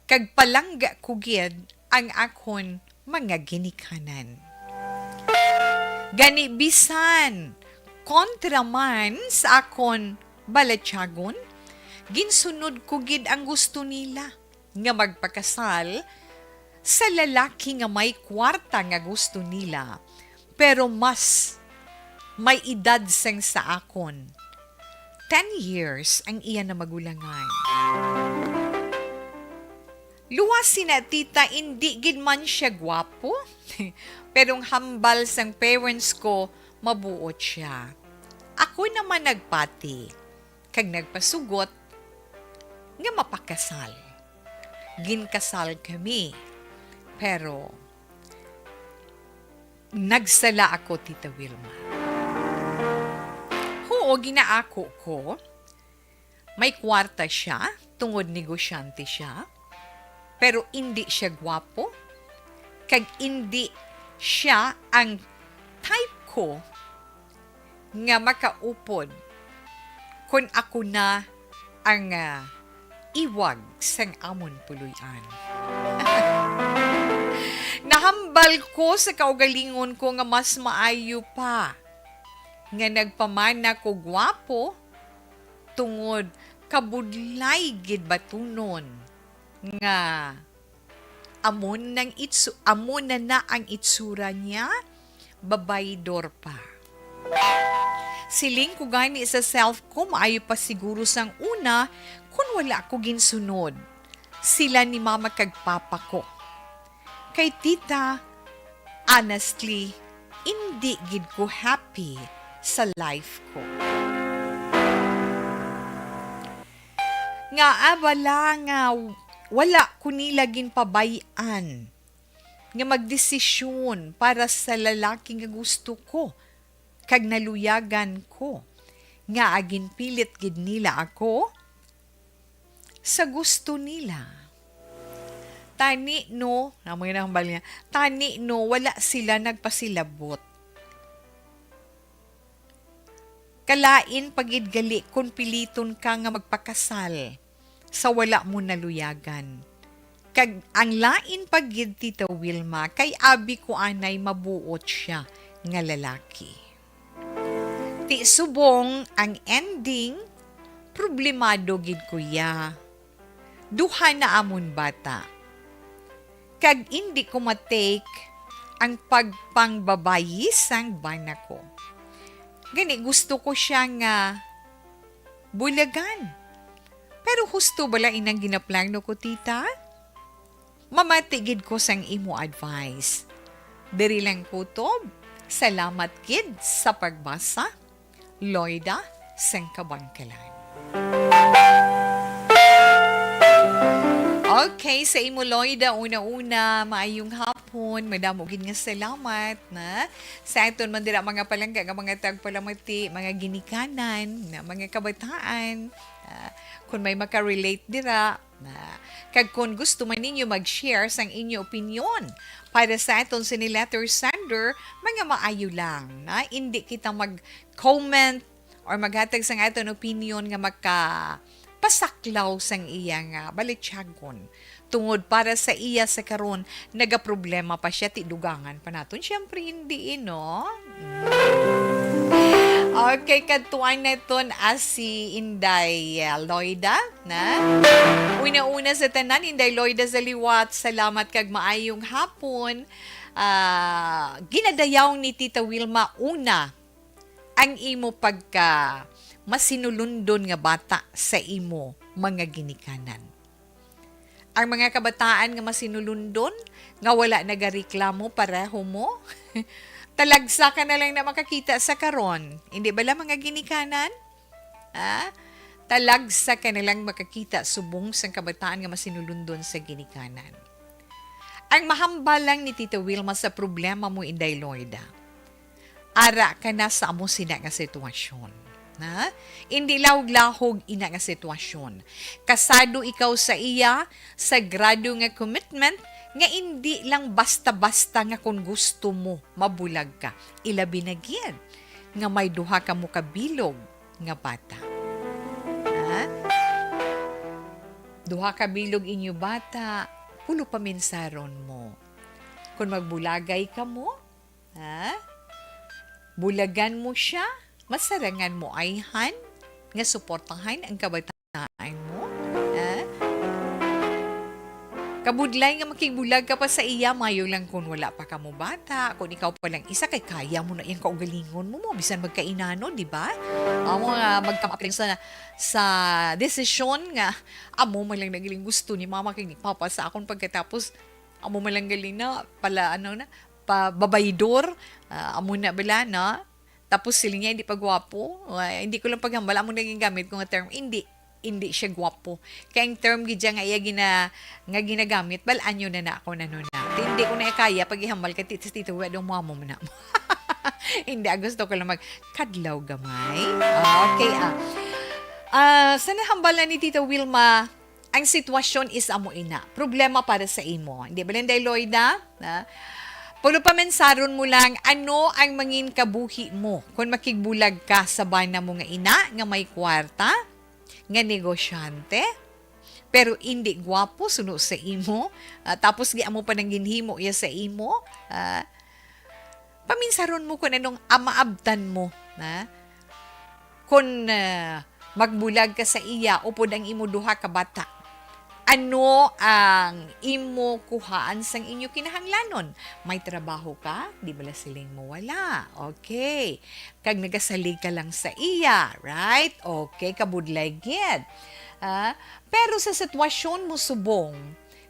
kag palangga ko gid ang akon mga ginikanan. Gani, bisan kontra man sa akon balatyagon, ginsunod ko gid ang gusto nila nga magpakasal sa lalaki nga may kwarta nga gusto nila, pero mas may edad sang sa akon. Ten years ang iya na magulangan. Luwas sina, tita, indi gid man siya gwapo, pero ang hambal sang parents ko, mabuot siya. Ako naman nagpati kag nagpasugot nga mapakasal. Ginkasal kami, pero nagsala ako, Tita Wilma. Huo, ginaako ko, may kwarta siya, tungod negosyante siya, pero indi siya gwapo, kag indi siya ang type ko nga makaupod kon ako na ang, ah, iwag sang amon puloy-an. Nahambal ko sa kaugalingon ko nga mas maayo pa nga nagpamana ko gwapo, tungod kabudlay gid batunon nga amo nang itsu-, amo na na ang itsura niya, babaydor pa. Siling ko gani sa self ko, maayo pa siguro sang una kun wala ko ginsunod sila ni mama kag papa ko. Kay tita, honestly, indi gid ko happy sa life ko. Nga abala nga wala ko nila ginpabay-an nga magdesisyon para sa lalaki nga gusto ko kag naluyagan ko, nga ginpilit gid nila ako sa gusto nila. Tani no, amo nga nahambal niya, tani no, wala sila nagpasilabot. Kalain pa gid gali kon piliton ka nga magpakasal sa wala mo naluyagan. Kag ang lain pa gid, Tita Wilma, kay abi ko anay mabuot siya nga lalaki. Ti subong ang ending, problemado gid ko iya. Duha na amon bata. Kag indi ko matake ang pagpangbabayi sang bana ko. Gani, gusto ko siya nga bulagan. Pero husto bala inang ginaplano ko, tita? Mamati gid ko sang imo advice. Diri lang kutob. Salamat gid sa pagbasa. Loida sang Kabangkalan. Okay, sa imo, Loida, una-una, maayong hapon. Madamo gid nga salamat na sa aton man dira mga palangga nga mga tagpalamati, mga ginikanan, na mga kabataan. Ah, kung may makarelate dira, Na, kag kung gusto man ninyo mag-share sang inyo opinyon para sa aton sini letter sender, mga maayo lang, na indi kita mag-comment or maghatag sang aton opinyon nga makapasaklaw sang iya nga balityagon. Tungod para sa iya sa karon, nagaproblema pa siya, ti dugangan pa naton. Siyempre, hindi, eh, no? Mm. Okay, kadtuan naton as si Inday, uh, Loida, na? Una-una sa tanan, Inday Loida sa liwat, salamat kag maayong hapon. Ah, ginadayaw ni Tita Wilma, una, ang imo pagka masinulundon nga bata sa imo mga ginikanan. Ang mga kabataan nga masinulundon, nga wala nagareklamo pareho mo, talagsa ka na lang na makakita sa karon. Hindi bala, mga ginikanan? Ha? Talagsa ka na lang makakita subong sang kabataan nga masinulundon sa ginikanan. Ang mahambal lang ni Tita Wilma sa problema mo, Inday Loida, ara ka na sa amo sina nga sitwasyon. Na? Indi lahog-lahog ina nga sitwasyon. Kasado ikaw sa iya, sagrado nga commitment, nga indi lang basta-basta nga kung gusto mo, mabulag ka. Ilabi na gid nga may duha kamo ka bilog nga bata. Ha? Duha ka bilog inyo bata, pulo pa mensaron mo. Kung magbulagay kamo, ha? Bulagan mo siya, masarangan mo ayhan nga suportahan ang kabataan mo, ha? Kabudlay nga makigbulag ka pa sa iya, mayo lang kung wala pa kamo bata, kung ikaw pa lang isa, kay kaya mo na iyang kaugalingon mo, mo, bisan magkainano, di ba? Amo nga magkama-, sa, sa desisyon nga, amo man lang nagaling gusto ni mama kag ni papa sa akon pagkatapos, amo man lang gali na, pala, ano na, pa babaydor, ah, amo na bala, no? Tapos siling niya, hindi pa gwapo. Ay, hindi ko lang paghambal, amo na gingamit ko nga term, hindi, hindi siya gwapo. Kaya ang term gid siya nga iya gina-, nga ginagamit, bal-an nyo na na ako, ano na. Hindi ko na kaya pag ihambal ka, ti-, Tito, wa daw mo amo na. Hindi, ah, gusto ko lang mag-, kadlaw gamay. Ah, okay, ah. Ah, sa nahambal na ni Tita Wilma, ang sitwasyon is amo ina. Problema para sa imo. Hindi ba, Linday Loida? Na? Pulo pa mensaron mo lang, ano ang mangin kabuhi mo kung makigbulag ka sa bana mo nga ina nga may kwarta, nga negosyante, pero indi gwapo suno sa imo, ah, tapos gi amo pa nang ginhimo iya sa imo, ah, paminsaron mo kung anong amaabtan mo, na? Kung, ah, magbulag ka sa iya upod ang imo duha ka bata, ano ang imo kuhaan sang inyo kinahanglanon? May trabaho ka? Di bala siling mo wala? Okay. Kag nagasalig ka lang sa iya, right? Okay, kabudlay gid. Ah, pero sa sitwasyon mo subong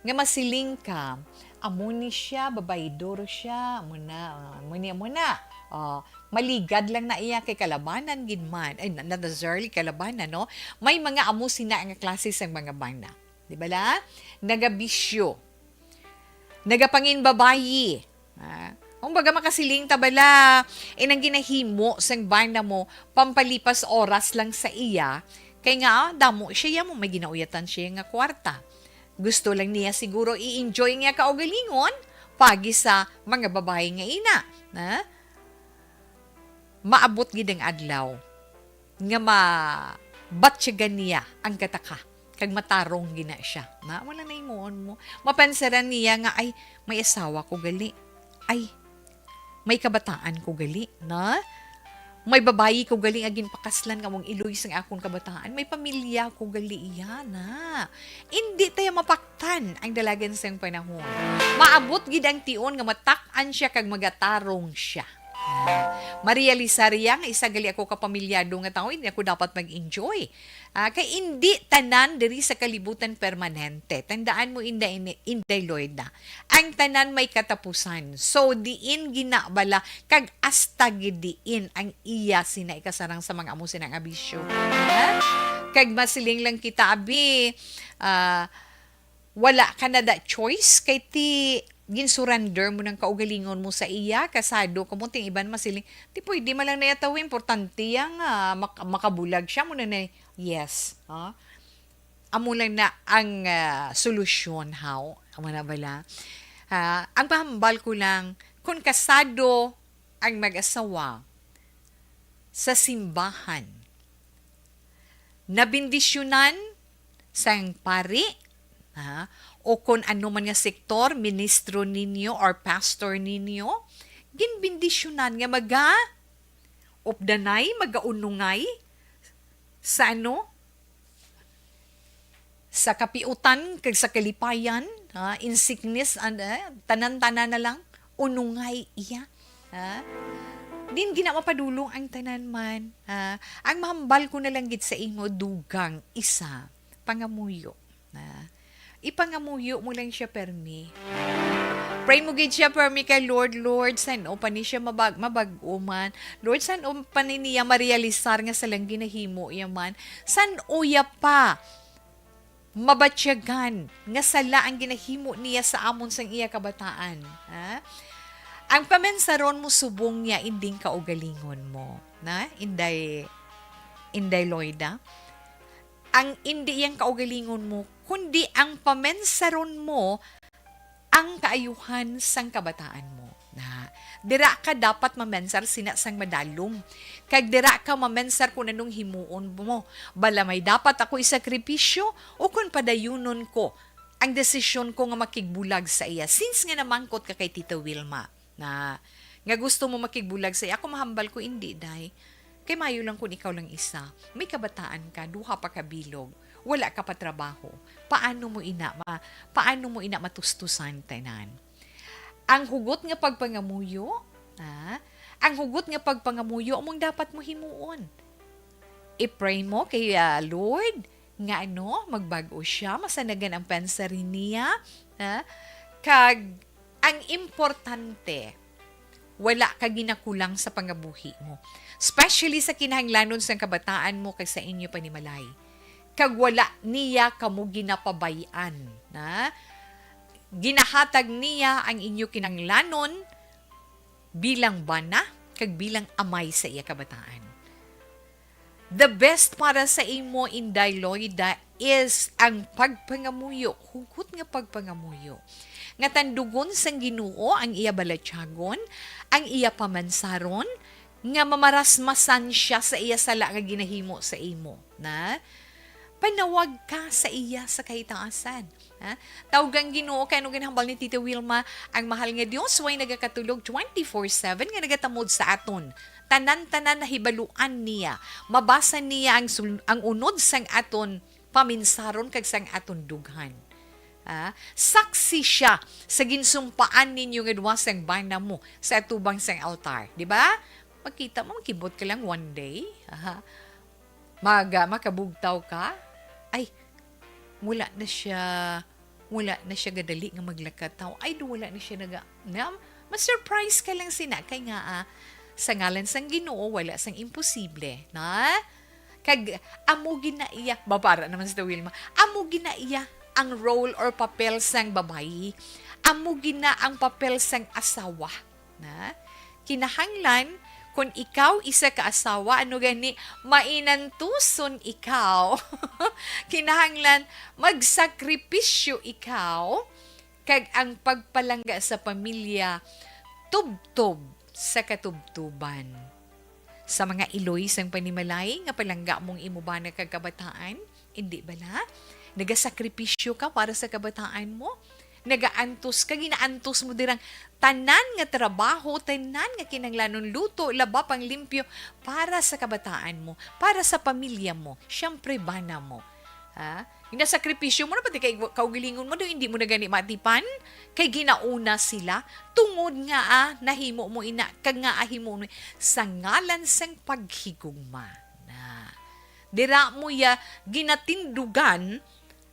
nga masiling ka, amo ni siya, babaydor siya, amo na, ah, amo ni, amo na. Oh, maligad lang na iya kay kalabanan gid man. Ay, na, not necessarily kalabanan, no? May mga amo sina nga klase sang mga bana. Di bala? Nagabisyo. Nagapanginbabayi. Ah, kumbaga, makasiling ta bala, eh, nang ginahimo sang bana mo, pampalipas oras lang sa iya, kay nga, ah, damo siya, ya mo, may ginauyatan siya nga kwarta. Gusto lang niya siguro i-enjoy niya kaugalingon, pagi sa mga babayi nga ina, na? Maabot gid ang adlaw nga mabatyagan niya ang kataka, kag matarong gina siya. Na, wala na himuon mo. Mapansaran niya nga, "Ay, may asawa ko gali. Ay, may kabataan ko gali, na? May babayi ko gali nga ginpakaslan nga mong iloy sang akon kabataan. May pamilya ko gali iya, na." Indi tayo mapaktan ang dalagan sang panahon. Maabot gid ang tion nga matak-an siya kag magatarong siya. Ah, marealisar iya nga isa gali ako ka pamilyado nga tawo, hindi ako dapat mag-enjoy. Ah, kay indi tanan diri sa kalibutan permanente. Tandaan mo, Inday, Inday Loida, ang tanan may katapusan. So, diin gina bala, kag hasta gid diin ang iya sina ikasarang sa mga amo sina nga bisyo. Ha? Kag masiling lang kita, abi, ah, wala ka na da choice, kay ti ginsurrender mo nang kaugalingon mo sa iya, kasado ka mo, ting iban masiling, ti pwede man lang na iya tawo, importante ya nga mak-, makabulag siya, mo na na, yes, ha? Amo lang na ang, ah, solusyon, haw? Amo na bala? Ah, ang pahambal ko lang, kung kasado ang mag-asawa sa simbahan, nabindisyonan sang pari, ha, o kon ano man nga sektor, ministro ninyo or pastor ninyo, ginbindisyonan nga maga-updanay, magaunungay sa ano, sa kapiutan kag sa kalipayan, ha, in sickness and, eh, tanan-tanan na lang, unungay iya, ha? Din gina mapadulong ang tanan man, ha? Ang mahambal ko na lang gid sa imo, dugang isa, pangamuyo, ha? Ipangamuyo mo lang siya permi. Pray mo gid siya permi kay Lord, Lord, san-o pa ni siya mabag-, mabag-o man? Lord, san-o pa ni niya marealisar nga sa lang ginahimo iya man? San-o ya pa mabatyagan nga sala ang ginahimo niya sa amon sang iya kabataan, ha? Ang pamensaron mo subong niya inding kaugalingon mo, na? Inday, Inday Loida, ang indi yang kaugalingon mo, kundi ang pamensaron mo ang kaayuhan sang kabataan mo. Na, dira ka dapat mamensar sina sang madalom. Kag dira ka mamensar kung anong himuon mo. Bala may dapat ako isakripisyo o kung padayunon ko ang desisyon ko nga makigbulag sa iya. Since nga namangkot ka kay Tita Wilma na nga gusto mo makigbulag sa iya, ako mahambal ko, indi, day. Kay mayo lang kung ikaw lang isa. May kabataan ka, duha pa ka bilog, wala ka pa trabaho. Paano mo ina ma-, paano mo ina matustusan tanan? Ang hugot nga pagpangamuyo, ah, ang hugot nga pagpangamuyo among dapat mo himuon. I-pray mo kay, ah, Lord nga ano, magbag-o siya, masanagan ang pensar niya, ah, kag ang importante, wala ka ginakulang sa pangabuhi mo. Especially sa kinahanglanon sang kabataan mo kag sa inyo panimalay. Kag wala niya kamo ginapabay-an, na ginahatag niya ang inyo kinahanglanon bilang bana kag bilang amay sa iya kabataan. The best para sa imo, Inday Loida, is ang pagpangamuyo, hugot nga pagpangamuyo, nga tandugon sang Ginoo ang iya balatyagon, ang iya pamansaron, nga mamarasmasan siya sa iya sala nga ginahimo sa imo, na panawag ka sa iya sa kahitaasan. Ha? Tawga ang Ginoo, kay ano ginhambal ni Tita Wilma, ang mahal nga Dios way nagakatulog twenty-four seven nga nagatamod sa aton. Tanan-tanan nahibaluan niya. Mabasa niya ang sul-, ang unod sang aton paminsaron kag sang aton dughan. Ah, saksi siya sa ginsumpaan ninyo nga duha sang bana mo sa atubang sang altar, di ba? Makita mo, makibot ka lang one day. Aha. Mag-, ah, makabugtaw ka. Ay, wala na siya, wala na siya gadali nga maglakataw. Ay, do, wala na siya naga-, na, ma-surprise ka lang sina. Kay nga, ah, sa ngalan sang Ginoo, wala sang imposible, na? Kag amo gina iya, babara naman sa Wilma, amo gina iya ang role or papel sang babayi. Amo gina ang papel sang asawa, na? Kinahanglan, kung ikaw isa ka asawa, ano gani, mainantuson ikaw. Kinahanglan, magsakripisyo ikaw, kag ang pagpalangga sa pamilya, tubtob sa katubtuban. Sa mga iloy sang panimalay nga palangga mong imo bana kag kabataan, indi bala? Nagasakripisyo ka para sa kabataan mo. Nagaantos ka, ginaantos mo dirang tanan nga trabaho, tanan nga kinahanglanon, luto, laba, panglimpyo para sa kabataan mo, para sa pamilya mo, siyempre bana mo. Ha? Ginasakripisyo mo na pati kay kaugalingon mo, do hindi mo na gani matipan kay ginauna sila, tungod nga, ah, nahimo mo ina, kag nga, ah, himo mo sa ngalan sang paghigugma. Na, dira mo ya ginatindugan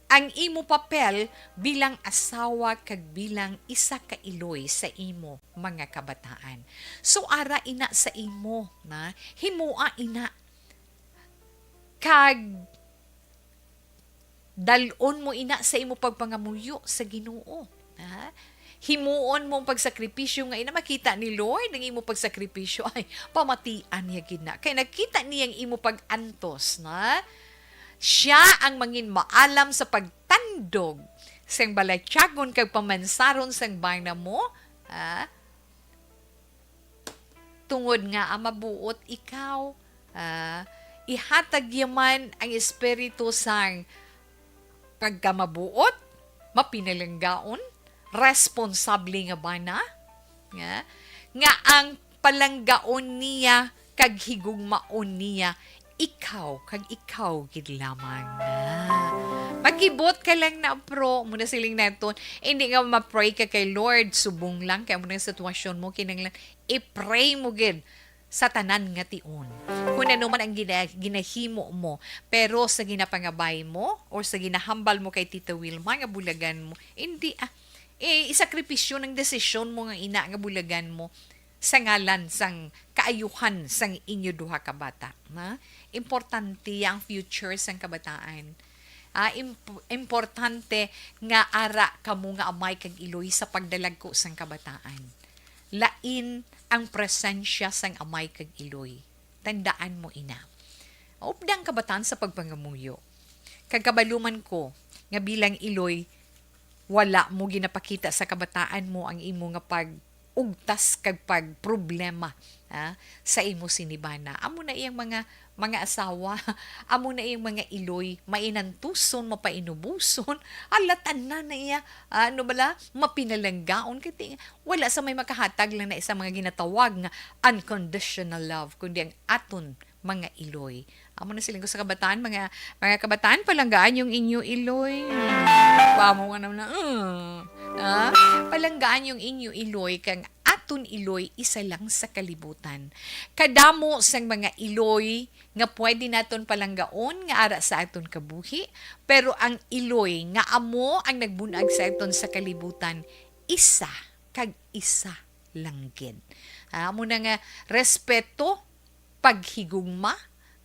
ang imo papel bilang asawa kag bilang isa ka iloy sa imo mga kabataan. So, ara ina sa imo, na, himoa ina. Kag dal-on mo ina sa imo pagpangamuyo sa Ginoo. Ha? Himuon mo ang pagsakripisyo nga ina, makita ni Lord ang imo pagsakripisyo. Ay, pamatian niya gid na. Kay nakita niya ang imo pag-antos, na? Siya ang mangin maalam sa pagtandog sang balatyagon kag pamansaron sang bana mo, ah, tungod nga ang mabuot ikaw, ah, ihatag niya man ang espiritu sang pagkamabuot, mapinalanggaon, responsable nga bana, nga, nga ang palanggaon niya kag higugmaon niya ikaw kag ikaw gid lamang na. Magkibot ka lang na, bro. Muna siling naton, hindi nga ma-pray ka kay Lord, subong lang kay amo nang sitwasyon mo, kinahanglan i-pray mo gid sa tanan nga tion. Kung ano man ang gina-, ginahimo mo, pero sa ginapangabay mo or sa ginahambal mo kay Tita Wilma nga bulagan mo, hindi, ah, eh, isakripisyo ng desisyon mo nga ina nga bulagan mo sa ngalan sang kaayuhan sang inyo duha ka bata, ha? Importante ang future sang kabataan. Ah, imp-, importante nga ara kamo nga amay kag iloy sa pagdalagko sang kabataan. Lain ang presensya sang amay kag iloy. Tandaan mo ina. Maupda ang kabataan sa pagpangamuyo. Kag kabalo man ko nga bilang iloy, wala mo ginapakita sa kabataan mo ang imo nga pag-ugtas kag pagproblema, ha, sa imo sini bana. Amo na iyang mga, mga asawa, amo na iyang mga iloy, mainantuson, mapainubuson, ala, tanan na iya, ah, ano bala, mapinalanggaon, kay ti-, wala sa may makahatag lang na isang mga ginatawag nga unconditional love, kundi ang aton mga iloy. Amo na siling ko sa kabataan, mga, mga kabataan, palanggaan yung inyo iloy. Wa mo nga naman na, uh, ah? Palanggaan yung inyo iloy, kang aton iloy, isa lang sa kalibutan. Kadamo sang mga iloy nga pwede naton palanggaon nga ara sa aton kabuhi, pero ang iloy nga amo ang nagbunag sa aton sa kalibutan, isa kag isa lang gid. Ah, amo na nga, respeto, paghigugma,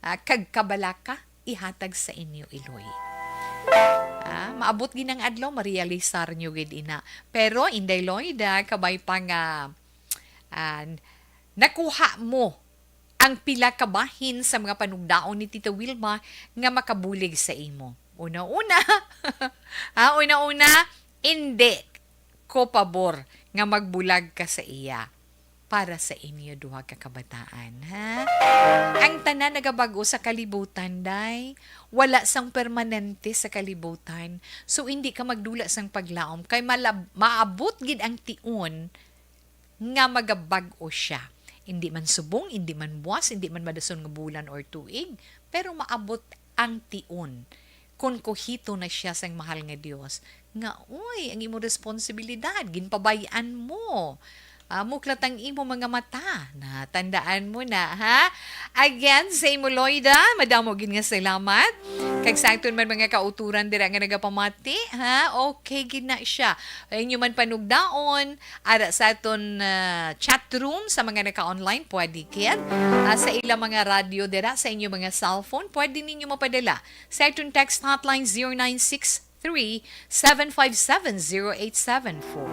ah, kag kabalaka ihatag sa inyo iloy. Ah, maabot gid ang adlaw, marealisar nyo gid ina. Pero, Inday Loida, kabay pa nga, ah, nakuha mo ang pila ka bahin sa mga panugdaon ni Tita Wilma nga makabulig sa imo. Una-una, ah, una-una, indi ko pabor nga magbulag ka sa iya para sa inyo duha ka kabataan, ha? Ang tanan nagabag-o sa kalibutan, day. Wala sang permanente sa kalibutan. So, hindi ka magdula sang paglaom kay malab-, maabot gid ang tion nga magabag-o siya. Hindi man subong, hindi man buwas, hindi man madason nga bulan or tuig, pero maabot ang tion. Kon kuhito na siya sang mahal nga Dios, nga, uy, ang imo responsibilidad, ginpabay-an mo. Ah, muklat ang imo mga mata. Na, tandaan mo na, ha? Again, sa imo, Loida, madamo gid nga salamat. Kag sa aton man mga kauturan dira nga nagapamati, ha? Okay gid na siya. Inyo man panugdaon, ara sa aton, ah, chat room, sa mga naka-online, pwede gid. Ah, sa ilang mga radyo dira, sa inyo mga cellphone, pwede ninyo mapadala sa aton text hotline, zero nine six three, seven five seven, zero eight seven four.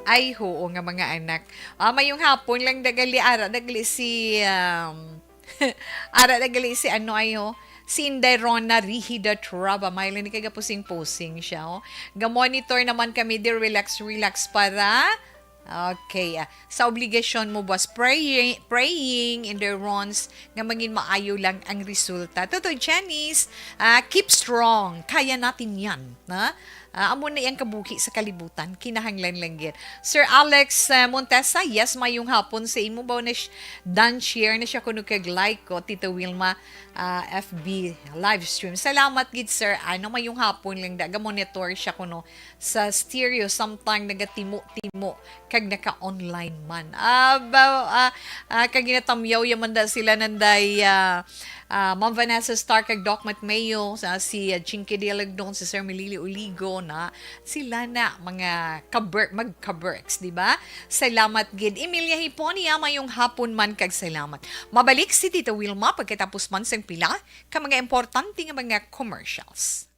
Ay, oo nga, mga anak. Ah, mayong hapon lang dagali, ara dagali si, um, ara dagali si ano ayo, si Inday Rona Rihida Traba. May lang ni kagapusing-pusing siya, oh. Ga-monitor naman kami di, relax, relax para, okay, ah, sa obligasyon mo, boss. Praying, praying in the runs nga mangin maayo lang ang resulta. Tutoy Janice, ah, keep strong. Kaya natin yan, na? Ah, amo na iyang kabuhi sa kalibutan. Kinahanglan lang gid. Sir Alex, ah, Montesa, yes, mayong hapon sa imo. Baw na sh-, done share na siya kuno kag like ko, Tita Wilma, ah, F B live stream. Salamat gid, sir. Ano, mayong hapon lang da. Ga-monitor siya kuno sa stereo, samtang nagatimo-timo kag naka-online man. Ah, ba, ah, ah, kag ginatamyaw ya man da sila nanday, ah, ah, Ma'am Vanessa Star kag Doc Matmeo, sa si, ah, Chinky Dialagdon, si Sir Melili Uligo na sila na mga kaber-, magkaberks, di ba? Salamat gid. Emilia Hiponia, mayong hapon man kag salamat. Mabalik si Tita Wilma pagkatapos man sang pila ka mga importante nga mga commercials.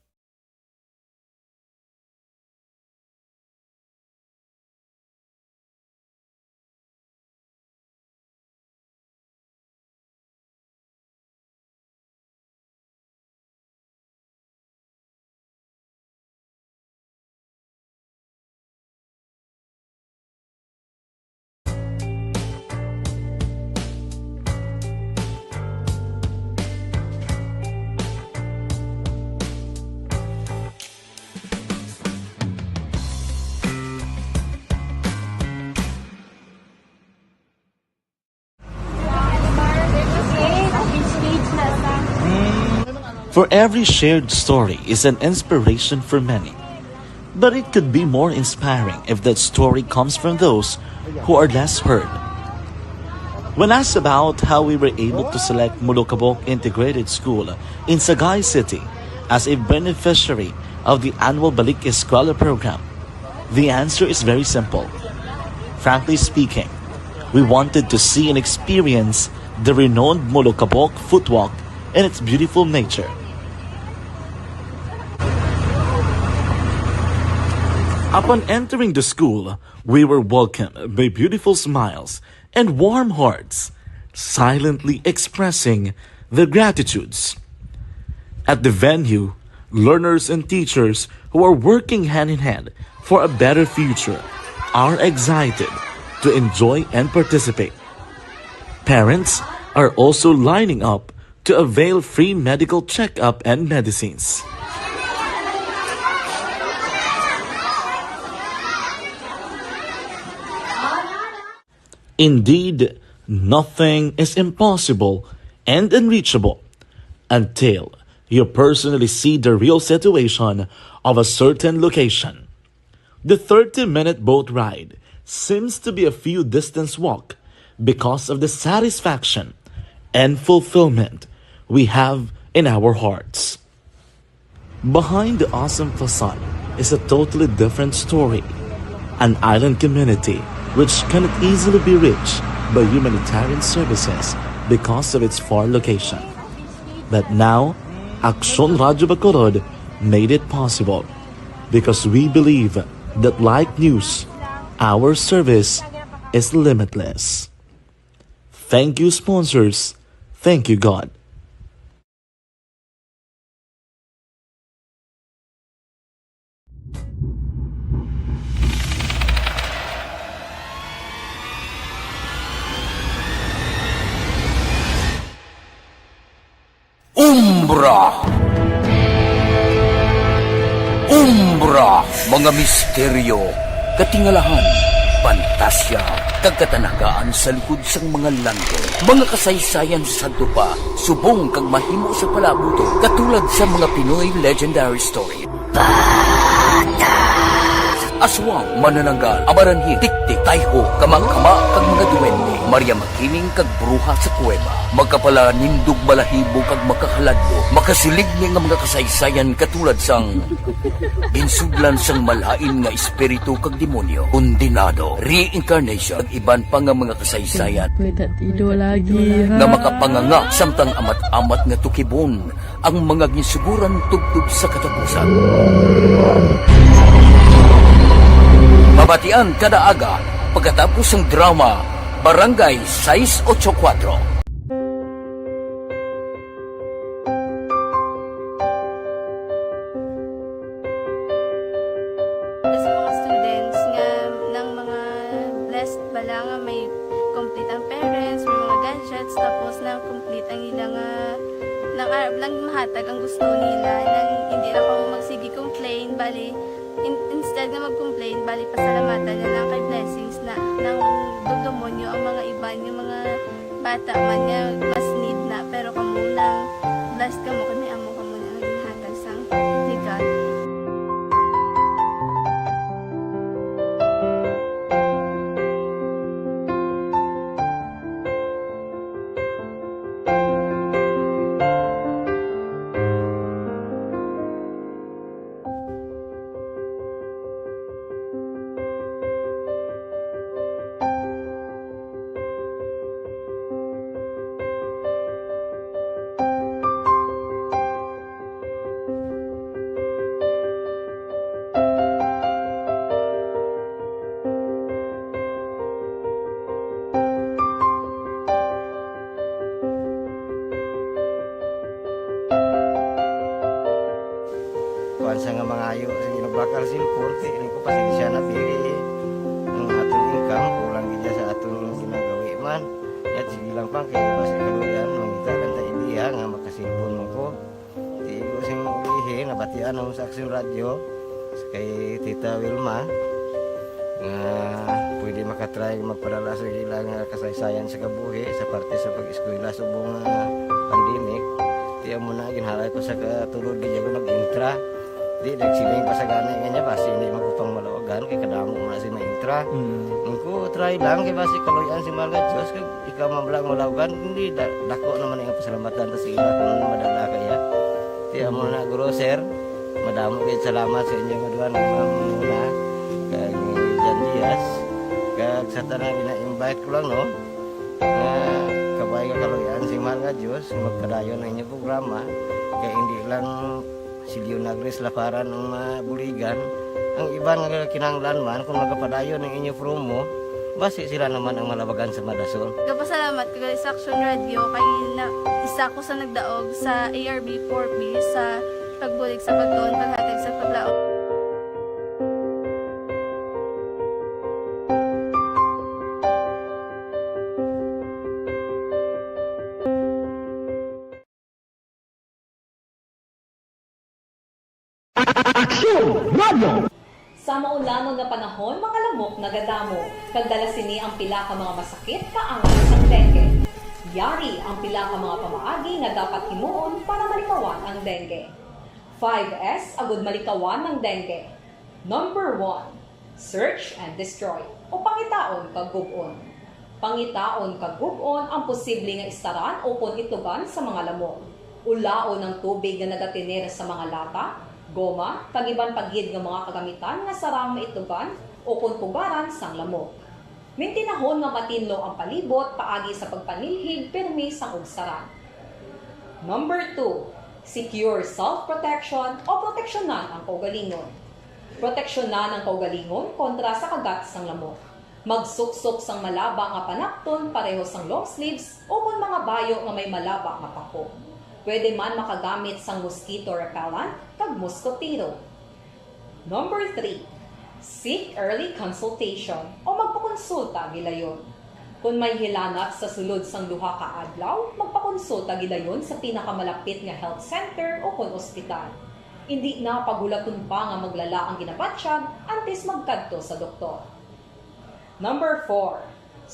For every shared story is an inspiration for many. But it could be more inspiring if that story comes from those who are less heard. When asked about how we were able to select Molokabok Integrated School in Sagay City as a beneficiary of the annual Balik Eskwela program, the answer is very simple. Frankly speaking, we wanted to see and experience the renowned Molokabok Footwalk and its beautiful nature. Upon entering the school, we were welcomed by beautiful smiles and warm hearts, silently expressing their gratitudes. At the venue, learners and teachers who are working hand in hand for a better future are excited to enjoy and participate. Parents are also lining up to avail free medical checkup and medicines. Indeed, nothing is impossible and unreachable until you personally see the real situation of a certain location. The thirty-minute boat ride seems to be a few distance walk because of the satisfaction and fulfillment we have in our hearts. Behind the awesome facade is a totally different story, an island community which cannot easily be reached by humanitarian services because of its far location. But now, Aksyon Radyo Bacolod made it possible because we believe that, like news, our service is limitless. Thank you, sponsors. Thank you, God. Umbra. Umbra, mga misteryo, katingalahan, pantasya, kag katanagaan sa likod sang mga landong. Mga kasaysayan sa sadto pa, subong kag mahimo sa palabuton, katulad sa mga Pinoy legendary story. Aswang, manananggal, amaranhit, tiktik, tayho, kama-kama, kag mga duwende. Maria Makiling kag bruha sa kuweba. Makapalanindog, balahibo, kag makahaladlok. Makasiling ni nga mga kasaysayan katulad sang ginsudlan sang malain nga espiritu kag demonyo, kondenado, reincarnation, kag iban pa nga mga kasaysayan May tatido lagi, ha? nga makapanganga samtang amat-amat nga tukibon ang mga ginsuguran tubtob sa katapusan. Mabatian kada aga pagkatapos sang drama Barangay sais ocho kuwatro. Sa mga students nga nang mga blessed bala nga may complete ang parents, may mga gadgets, tapos nang complete ang ila nga nang arab lang mahatag ang gusto nila, nang hindi na ko magsige complain, bali in, instead nga mag-complain, bali pasalamatan na lang kay blessings na nang dugdumonyo ang mga iban nga mga bata man nga mas need na, pero kamo nang blessed kamo kay may amo kamo na nga ginhatag sang ni God. Kuan sa nga mangayo, sige, nagbakal cellphone, kay rin ko, pasensya na, diri ang aton income, kulang gid sa aton ginagawi man. Yat, sige lang pa, kay basi kaluyan, mangita lang ta idea nga makasilpon mo ko. Di ko sing ulihi, nabatian ako sa Aksyon Radyo, kay Tita Wilma, nga pwede makatry magpadala sa ila nga kasaysayan sa kabuhi sa parte sa pag-eskwela subong nga pandemic. Amo na, ginhalay ko sa katulod, di ako nag-intra. Di, nagsiling pa sa gani nga niya, basi hindi man ko pang malawagan, kay kadamo mo na si ma-intra. Mm. Ang ko, try lang, kay basi kaluyan si mahal nga Diyos, kag ikaw man lang malawagan, hindi, da-, dako naman ang pasalamatan ta sa ila kung madala kaya. Di, amo na, guro, sir, madamo kayo salamat sa inyo nga duha, nga ma'am, muna, kag ni Jan Diaz, kag sa tanan, ina-invite ko lang, no? Nga kabay nga kaluyan si mahal nga Dios nga magpadayon ang inyong programa, kay hindi lang si Leonagris Laparan ang mabuligan, ang iban nga kinahanglan man kung magapadayon ang inyong promo, basi sila naman ang malabagan sa madasol. Gapasalamat ko gali sa Action Radio kay na, isa ko sa nagdaog sa A R B four B sa pagbulig sa pagtuon, paghatag sa paglaom. Aksyon Radio! Sa maulanon nga panahon, mga lamok nagadamo, kag dala sini ang pila ka mga masakit kaangay sang dengue. Yari ang pila ka mga pamaagi nga dapat himuon para malikawan ang dengue. Five S agud malikawan ang dengue. Number one, search and destroy, o pangitaon kag gub-on. Pangitaon kag gub-on ang posible nga istaran ukon itlugan sa mga lamok. Ulaon ang tubig nga nagatener sa mga lata, goma, kag iban pa gid nga mga kagamitan nga sarang maitlugan ukon pugaran sang lamok. Mintinahon nga matinlo ang palibot paagi sa pagpanilhig pirmi sang ugsaran. Number two, secure self-protection o proteksyonan ang kaugalingon. Proteksyonan ang kaugalingon kontra sa kagat sang lamok. Magsuksok sang malaba nga panapton pareho sang long sleeves ukon mga bayo nga may malaba nga pako. Pwede man makagamit sang mosquito repellent kag moskotero. Number three, seek early consultation o magpakonsulta gilayon. Kon may hilanat sa sulod sang duha ka adlaw, magpakonsulta gilayon sa pinakamalapit nga health center ukon ospital. Indi na paghulaton pa nga maglala ang ginabatyag antes magkadto sa doktor. Number four,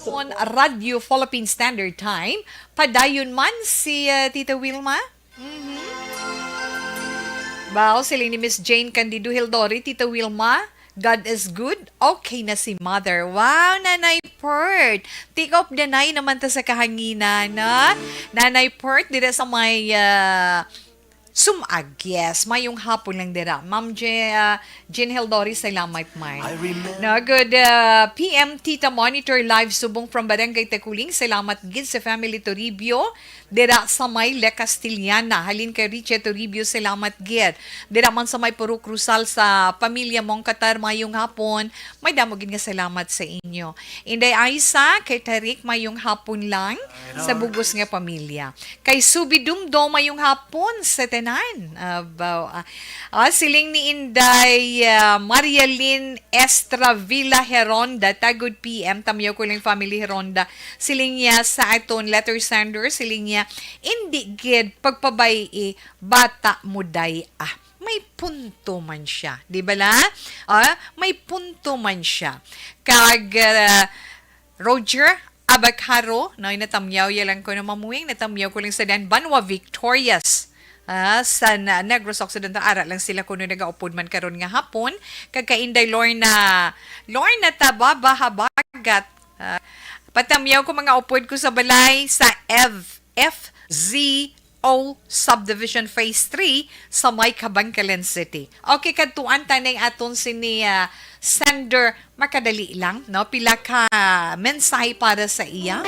on Radyo Philippine Standard Time, padayon man si, uh, Tita Wilma. Mhm. Bao, siling ni Miss Jane Candido Hildori, Tita Wilma, "God is good, okay na si Mother." Wow, Nanay Pert. Take off the nine naman ta sa kahanginan, no? Nanay Pert, dira sa may, ah, Sumag. Yes, mayong hapon lang dira. Ma'am Je-, ah, Jean Hildori, salamat man. I remember. No, good, ah, P M Tita Monitor live subong from Barangay Taculing. Salamat gid sa family Toribio. Dira sa may La Castellana, halin kay Richie Toribio, salamat gid. Dira man sa may Purok Rosal sa pamilya Mongkatar, mayong hapon. May damo gid nga salamat sa inyo. Inday Aiza, kay Tarik, mayong hapon lang sa bugos nga pamilya. Kay Subi Dumdo, mayong hapon sa tanan. Abaw, ah. Ah, siling ni Inday, ah, Marialyn Estravilla Heronda, tagod P M, tamyaw ko lang family Heronda. Siling niya sa aton letter sender, siling niya, "Indi gid pagpabay-i, bata mo day, ah." May punto man siya, di ba la? Ah, may punto man siya. Kag, ah, Roger Abacaro, no, natamyaw ya lang ko na mamuing, natamyaw ko lang sa Dan Banwa Victorious. Ah, sa na-, Negros Occidental, ara lang sila kuno nagaupod man karon nga hapon. Kag kay Inday Lorna, Lorna Tababa Habagat. Ah, patamyaw ko mga upod ko sa balay sa F-, F Z O Subdivision Phase three sa may Kabankalan City. Okay, kadtuan ta ning aton sini, ah, sender. Makadali lang, no? Pila ka mensahe para sa iya.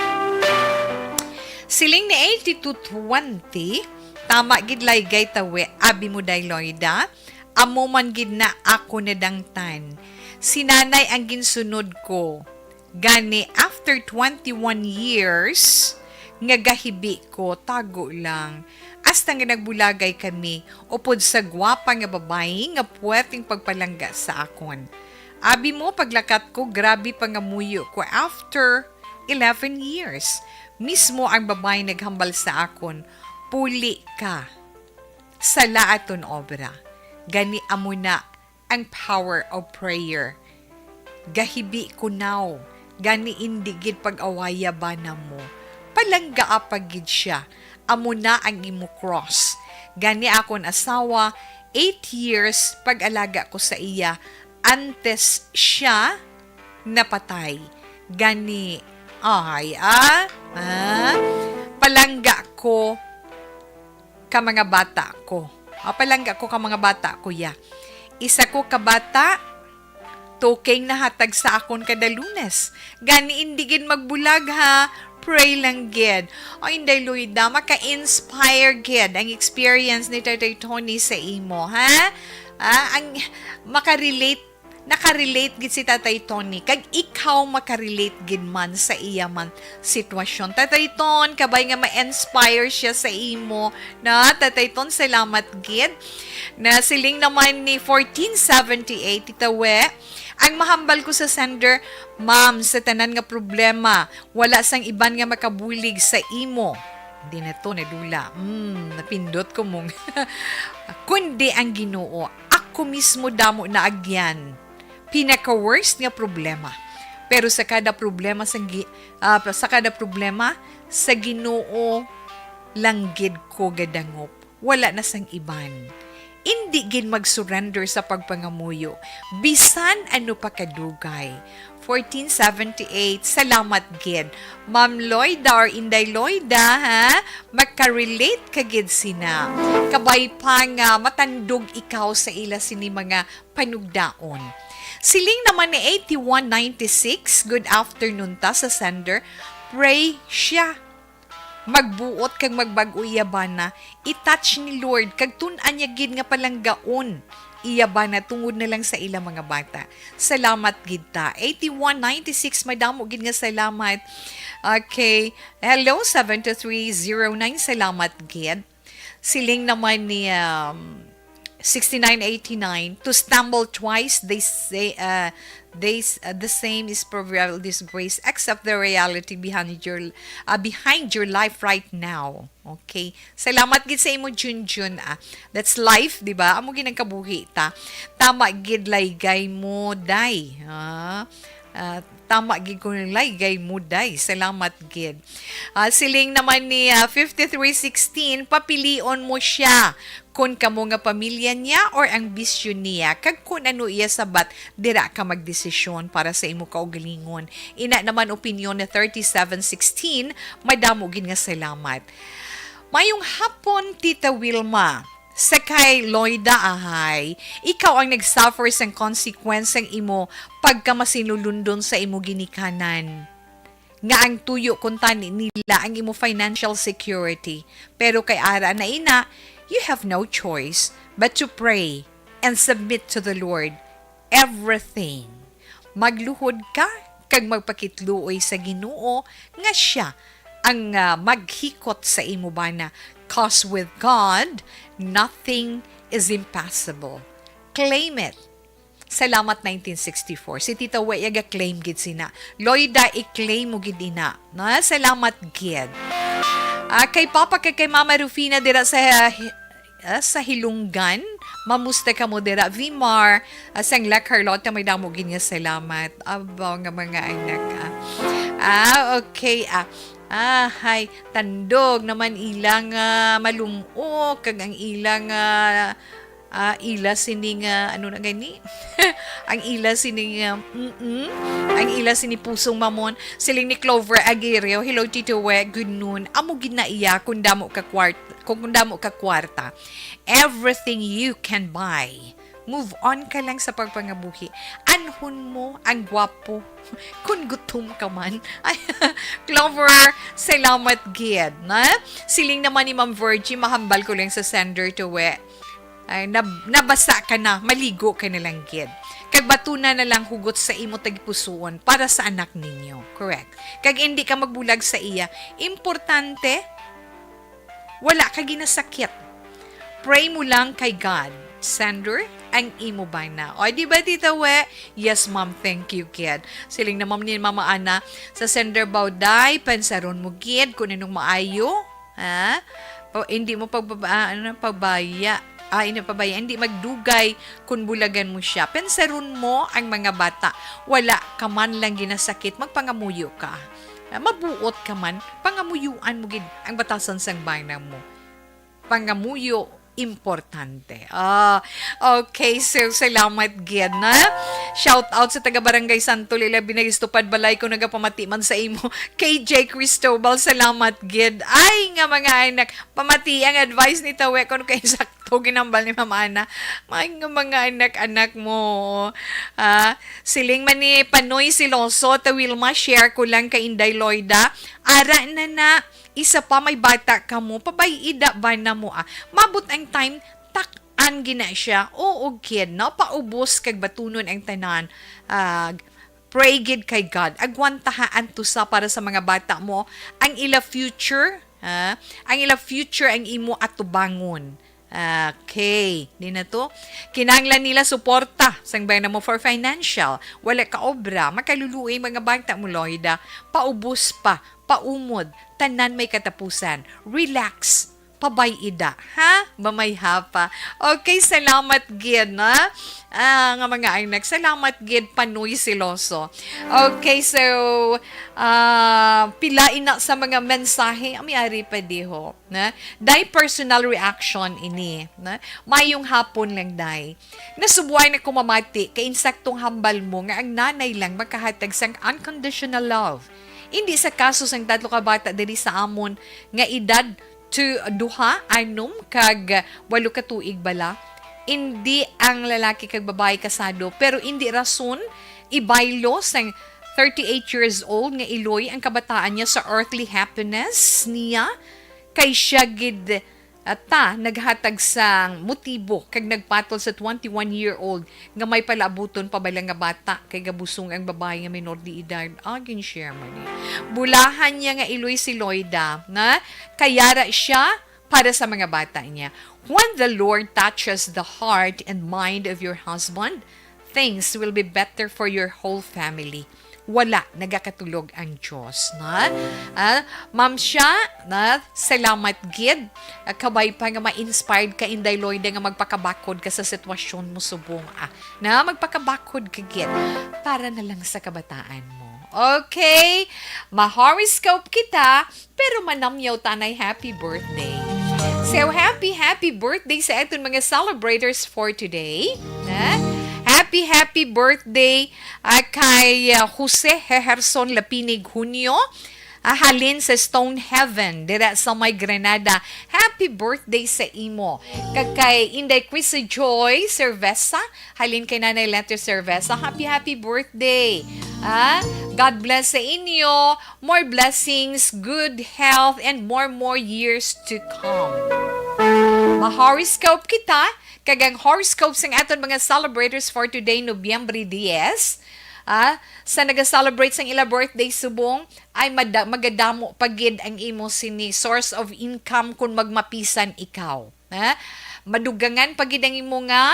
Siling ni eighty-two twenty, "Tama gid, Laygay Tawi, abi mo, Day Loida. Amo man gid na ako nadangtan. Si Nanay ang ginsunod ko. Gani, after twenty-one years, nga gahibi ko, tago lang. Hasta nga nagbulagay kami, upod sa gwapa nga babayi nga puwerteng pagpalangga sa akon. Abi mo, paglakat ko, grabe pangamuyo ko after eleven years. Mismo ang babayi naghambal sa akon, 'Puli ka. Sala aton obra.' Gani amo na ang power of prayer. Gahibi ko now, gani indi gid pag-awaya bana mo. Palanggaa pa gid siya. amo na ang imo cross. Gani akon asawa, eight years pag-alaga ko sa iya antes siya napatay. Gani, ay, ah, ah, palangga ko ka mga bata ko. Ah, palangga ko ka mga bata ko, ya. Isa ko ka bata, tuking nahatag sa akon kada Lunes. Gani, indi gid magbulag, ha? Pray lang gid. O, Inday Loida, maka-inspire gid ang experience ni Tatay Tony sa imo, ha? Ah, ang, makarelate, nakarelate gid si Tatay Tony. Kag ikaw makarelate gid man sa iya man sitwasyon. Tatay Ton, kabay nga ma-inspire siya sa imo. Na, Tatay Ton, salamat gid. Na siling naman ni fourteen seventy-eight, Tita We, ang mahambal ko sa sender, ma'am, sa tanan nga problema, wala sang iban nga makabulig sa imo. Hindi na to, nadula. Hmm, napindot ko mong. Kundi ang Ginoo, ako mismo damo na agyan. Pinaka-worst nga problema. Pero sa kada problema sa gi-, ah, sa kada problema, sa Ginoo lang gid ko gadangop. Wala na sang iban. Indi gid mag-surrender sa pagpangamuyo, bisan ano pa kadugay. Fourteen seventy-eight, salamat gid. Ma'am Loida or Inday Loida, ha? Makarelate ka gid sina. Kabay pa nga matandog ikaw sa ila sini mga panugdaon. Siling naman ni eighty-one ninety-six, good afternoon ta sa sender. Pray siya. Magbuot kag magbag-o iya bana. I-touch ni Lord kag tun-an niya gid nga palanggaon iya bana tungod na lang sa ila mga bata. Salamat gid ta. Eighty-one ninety-six, madamo gid nga salamat. Okay. Hello, seven two three zero nine. Salamat gid. Siling naman ni, um, sixty-nine eighty-nine, "To stumble twice, they say, uh, they s-, uh, the same is proverbial disgrace. Accept the reality behind your, uh, behind your life right now." Okay. Salamat gid sa imo, Junjun, ah. That's life, di ba? Amo gid ang kabuhi ta. Tama gid, laygay mo, day. Ah, ah, tama gid ko, laygay mo, day. Salamat gid. Ah, siling naman ni, ah, fifty-three sixteen, "Papilion mo siya kon kamo nga pamilya niya or ang bisyo niya, kag kon ano iya sabat, dira ka magdesisyon para sa imo kaugalingon." Ina naman opinyon ni thirty-seven sixteen, madamo gid nga salamat. Mayong hapon, Tita Wilma. Sa kay Loida, ahay, ikaw ang nag-suffer sang consequence sang imo pagkamasinulundon sa imo ginikanan, nga ang tuyo kuntani nila ang imo financial security. Pero kay ara na ina, you have no choice but to pray and submit to the Lord everything. Magluhod ka kag magpakitluoy sa Ginoo nga siya ang, ah, maghikot sa imo bana. 'Cause with God, nothing is impossible. Claim it. Salamat, nineteen sixty-four. Si Tita We, yaga claim gid sina. Loida, i-claim mo gid ina. Na, salamat gid. Ah, kay Papa kag kay Mama Rufina dira sa, ah, sa Hilonggan. Mamusta kamo dira? Vimar, ah, sang La Carlota, may damo gid nga salamat. Abaw nga mga anak, ah. Ah, okay, ah. Ah, hay, tandog naman ilang, ah, malum-ok, kag ang ilang, ah, ah, ila sining, ah, ano na gani? Ang ila sining, ah, mm-mm. Ang ila sini pusong mamon. Siling ni Clover Aguirreo, "Hello, Tito We. Good noon." Amo gid na iya kung damo ka kwart-, kung, kung damo ka kwarta. Everything you can buy. Move on ka lang sa pagpangabuhi. Anhon mo ang gwapo kung gutom ka man. Ay, Clover, salamat gid, na? Siling naman ni Ma'am Virgie, mahambal ko lang sa sender to, we. Ay, nab-, nabasa ka na, maligo ka na lang gid. Kag batuna na lang hugot sa imo tagipusoon para sa anak ninyo. Correct. Kag indi ka magbulag sa iya. Importante, wala ka ginasakit. Pray mo lang kay God. Sender, ang imo bana. O, di ba, Tita We? Yes, ma'am. Thank you, kid. Siling na, ma'am, ni Mama Ana, sa sender, Bauday, pansaron mo, kid, kung anong maayo. Ha? Pa-, hindi mo pagbaba-, ah, ano, pagbaya. Ah, hindi pabaya. Hindi magdugay kung bulagan mo siya. Pansaron mo ang mga bata. Wala ka man lang ginasakit. Magpangamuyo ka. ah, mabuot ka man, pangamuyuan mo gid ang batasan sang bana mo. Pangamuyo, importante. Ah, okay, so salamat gid, na. Shout out sa taga Barangay Santo Lila, Binay Estupad Balay, ko nagapamati man sa imo. K J Cristobal, salamat gid. Ay, nga mga anak, pamati ang advice ni Tawe, kung kay sakto ginambal ni Mama Ana. May nga mga anak-anak mo. Ah, siling man ni Panoy Siloso, ta Wilma, share ko lang kay Inday Loida. Ara na na, isa pa may bata ka mo, pabay-i da ba na mo, ah. Mabot ang time, tak-an gina siya. Oo, kid, no? Paubos kag batunon ang tanan. Ah, pray gid kay God. Agwantaha ang tusa para sa mga bata mo. Ang ila future, ha? Ang ila future ang imo atubangon. Okay. Di na to. Kinahanglan nila suporta sang bana mo for financial. Wala ka obra. Makaluluoy mga bata mo, Loida. Paubos pa. Paumod. Tanan may katapusan. Relax. Pabay-i da. Ha? Mamayha pa. Okay, salamat gid, na? Ah, nga mga anak. Salamat gid, Panoy Siloso. Okay, so, ah, pila ina sa mga mensahe. Ang may ari pa diho, na? Day personal reaction ini, na? Mayong hapon lang, day. Nasubuan ako mamati kay insaktong hambal mo nga ang nanay lang makahatag sang unconditional love. Hindi sa kaso sang tatlo ka bata diri sa amon nga edad to duha, anom, kag walo ka tuig bala. Hindi ang lalaki kag babayi kasado, pero hindi rason ibaylo sang thirty-eight years old nga iloy ang kabataan niya sa earthly happiness niya, kay siya gid, ah, ta naghatag sang motibo kag nagpatol sa twenty-one-year-old nga may palaabuton pa bala nga bata, kay gabusong ang babayi nga minor de edad. Ah, gin-share man ni. Bulahan niya nga iloy si Loida, na kayara siya para sa mga bata niya. When the Lord touches the heart and mind of your husband, things will be better for your whole family. Wala nagakatulog ang Diyos, na? Ah, Ma'am siya, na? Salamat gid. Ah, kabay pa nga ma-inspired ka, Inday Loida, nga magpakabakod ka sa sitwasyon mo subong, ah, na? Magpakabakod ka gid para na lang sa kabataan mo. Okay? Ma-horoscope kita, pero manamyaw tanay happy birthday. So, happy, happy birthday sa aton mga celebrators for today. Na? Happy, happy birthday, ah, kay, ah, Jose Heherson Lapinig Junio, ah, halin sa Stone Heaven, dira sa may Granada. Happy birthday sa imo. Kag kay Inday Chrissy Joy Cerveza, halin kay Nanay Letter Cerveza, happy, happy birthday. Ah, God bless sa inyo. More blessings, good health, and more, more years to come. Ma-horoscope kita, kag ang horoscope sang aton mga celebrators for today, Nobyembre diyes, ah, sa naga-celebrate sang ila birthday subong, ay mada-, magadamo pa gid ang imo sini source of income kung magmapisan ikaw, ha? Madugangan pa gid ang imo nga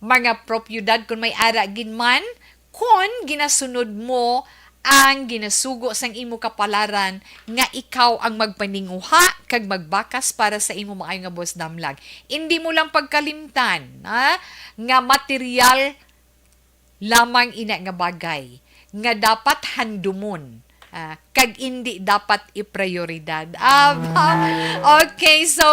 mga propiedad, kung may ara gid man, kon ginasunod mo ang ginasugo sang imo kapalaran nga ikaw ang magpaninguha kag magbakas para sa imo maayo nga buhos damlag. Indi mo lang pagkalimtan, ha, nga material lamang ina nga bagay nga dapat handumon, ah, kag indi dapat iprioridad. Aba. Okay, so,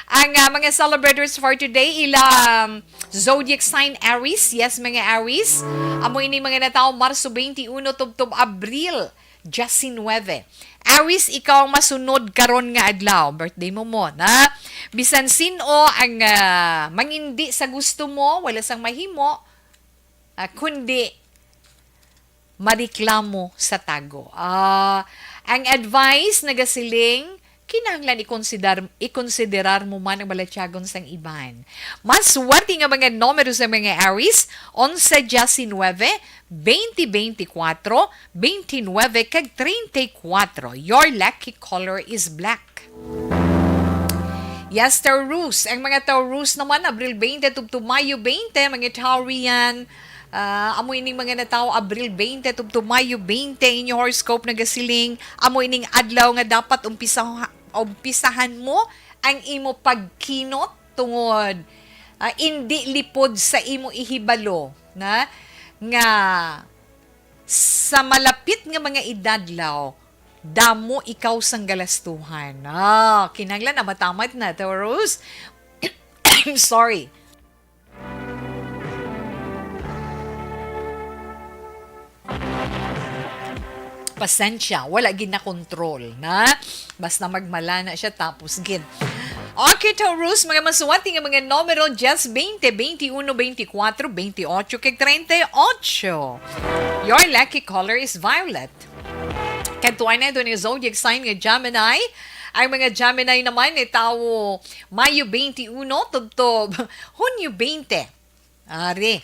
ang, ah, mga celebrators for today, ila, um, zodiac sign Aries. Yes, mga Aries. Amo ini mga natawo Marso twenty-one tubtob Abril diecinuebe. Aries, ikaw ang masunod karon nga adlaw. Birthday mo mo, na? Bisan sin-o ang, ah, mangindi sa gusto mo, wala sang mahimo, ah, kundi mareklamo sa tago. Ah, ang advice nagasiling, kinahanglan ikonsidar-, ikonsiderar mo man ang balatyagon sang iban. Mas swerte nga mga numero sa mga Aries, onse, diecinuebe, veinte, veinticuatro, veintinuebe, kag treinta y cuatro. Your lucky color is black. Yes, Taurus. Ang mga Taurus naman, Abril twenty tubtob Mayo twenty, mga Taurian. Ah, amo ining mga natawo, Abril twenty tubtob Mayo twenty, inyo horoscope nagasiling, amo ining adlaw nga dapat umpisa-, umpisahan mo ang imo pagkinot tungod, ah, indi lipod sa imo ihibalo na nga sa malapit nga mga edad law, Damo ikaw sang galastuhan. Ah, kinahanglan na matamat na, Taurus. I'm sorry. Pasensya, wala gid na control, na? Basta magmala na siya, tapos gid. Okay, Taurus, mga maswerte nga mga numero, diyes, bente, bente uno, bente kuwatro, bente otso, kag treinta y ocho. Your lucky color is violet. Kadtuan na ito ni zodiac sign nga Gemini. Ang mga Gemini naman ni tawo Mayo bente uno tubtob Hunyo bente. Ari.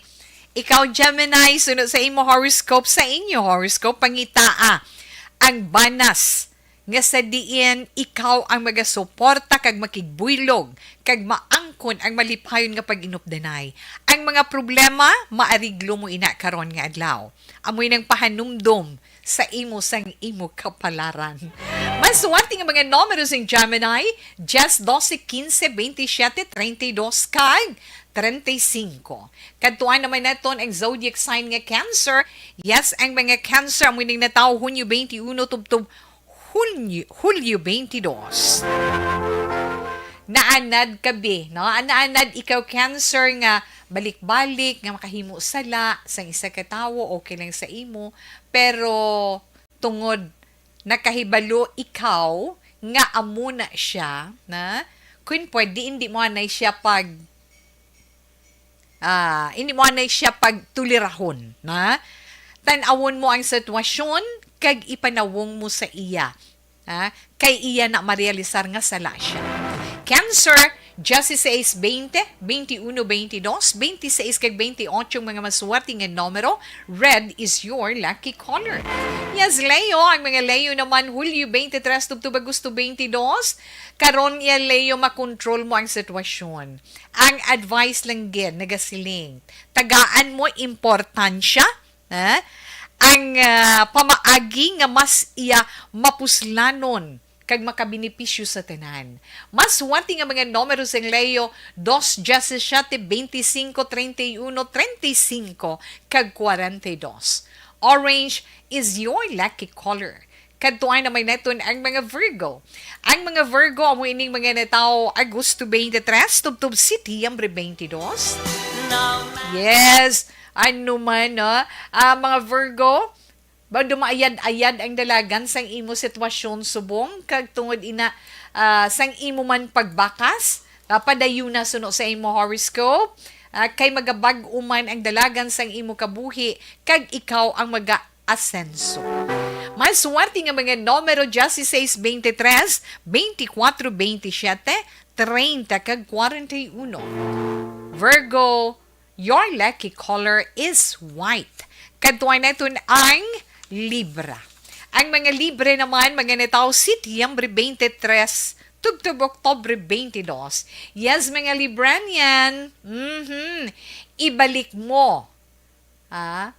Ikaw, Gemini, suno sa imo horoscope, sa inyo horoscope, pangitaa ang banas nga sa diin ikaw ang magasuporta kag makigbuylog kag maangkon ang malipayon nga pag-inupdanay. Ang mga problema, maariglo mo ina karon nga adlaw. Amoy nang pahanumdom sa imo sang imo kapalaran. Maswerte nga mga numero sing Gemini, diyes, dose, kinse, bente siyete, treinta y dos, kag treinta y cinco. Kadtuan naman naton ang zodiac sign nga Cancer. Yes, ang mga Cancer amo ning natawo Hunyo bente uno tubtob Hunyo, Hulyo bente dos. Naanad ka, be, no? Naanad ikaw, Cancer, nga balik-balik nga makahimo sala sang isa ka tawo, okay lang sa imo, pero tungod nakahibalo ikaw nga amo na siya, na, kung pwede, hindi mo anay siya pag, ah, hindi mo anay siya pagtulirahon, na? Tan-awon mo ang sitwasyon kag ipanawong mo sa iya, ha? Kay iya na marealisar nga sala siya. Cancer, diyes seis, bente, bente uno, bente dos, bente seis, kag bente otso ang mga maswerte nga numero. Red is your lucky color. Yes, Leo, ang mga Leo naman, Hulyo bente tres tubtob Agosto bente dos. Karon, ya Leo, makontrol mo ang sitwasyon. Ang advice lang gid, nagasiling, tagaan mo importansya, ha? Ang, ah, pamaagi nga mas iya mapuslanon kag makabenepisyo sa tanan. Maswerte nga mga numero sang Leo, dos, diyesisiyete, bente singko, treinta y uno, treinta y cinco, kag kwarenta y dos. Orange is your lucky color. Kadtuan naman naton ang mga Virgo. Ang mga Virgo, amo ining mga natawo Agosto bente tres tubtob Setyembre bente dos. Yes, ano man, no? Ah, mga Virgo, ba, dumaayad-ayad ang dalagan sang imo sitwasyon subong, kag tungod ina, ah, sang imo man pagbakas, ah, padayuna suno sa imo horoscope, ah, kay magabag-o man ang dalagan sang imo kabuhi, kag ikaw ang maga-asenso. Maswerte nga mga numero, diyesisais, bente tres, bente kuwatro, bente siyete, treinta, kag kwarenta y uno. Virgo, your lucky color is white. Kadtuan naton ang Libra. Ang mga Libra naman, mga natawo Setyembre bente tres tubtob Oktubre bente dos. Yes, mga Libranian. Mhm. Ibalik mo, ah,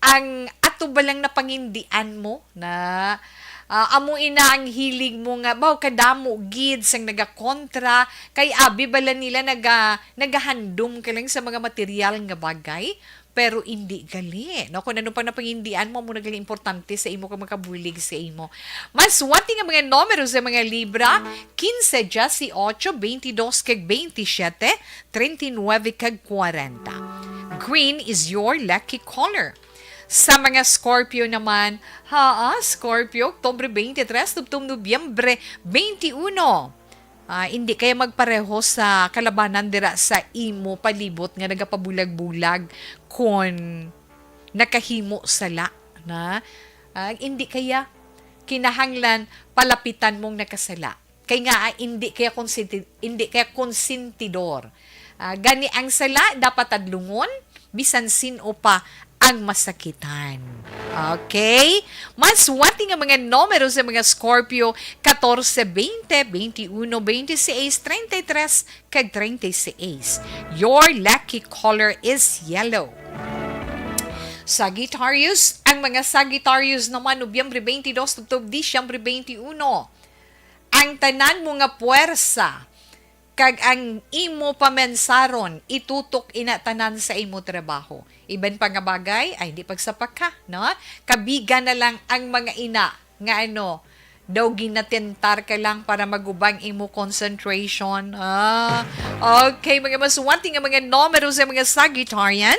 ang ato ba lang napangindian mo na, ah, amo ina ang hilig mo nga, baw, kadamo gid sang nagakontra, kay abi bala nila naga-, nagahandom ka lang sa mga material nga bagay, pero indi gali, no? Kung ano pa napangindian mo, amo na gali importante sa imo kag makabulig sa imo. Maswerte nga mga numero sa mga Libra, kinse, diyesyocho, bente dos, kag bente siyete, treinta y nueve, kag kwarenta. Green is your lucky color. Sa mga Scorpio naman, ha, ah, Scorpio, Oktubre bente tres, tubtob Nobyembre bente uno. Ah, indi kaya magpareho sa kalabanan dira sa imo palibot nga nagapabulag-bulag kon nakahimo sala na. Ah, indi kaya kinahanglan palapitan mong nakasala. Kay nga, ah, indi kaya konsenti-, indi kaya konsentidor. Ah, gani ang sala dapat tadlungon, bisan sin-o pa ang masakitan. Okay? Maswerte nga mga numero sa mga Scorpio, katorse, bente, bente uno, bente seis, treinta y tres, kag treinta y seis. Your lucky color is yellow. Sagittarius, ang mga Sagittarius naman, Nobyembre bente dos tubtob Disyembre bente uno. Ang tanan mo nga puwersa kag ang imo pamensaron, itutok ina tanan sa imo trabaho. Iban pa nga bagay, ay, hindi pagsapaka, no? Kabiga na lang ang mga ina nga, ano, Daw ginatentar ka lang para magubang imo concentration. Ah, okay, mga maswati nga mga numero sa mga Sagittarian.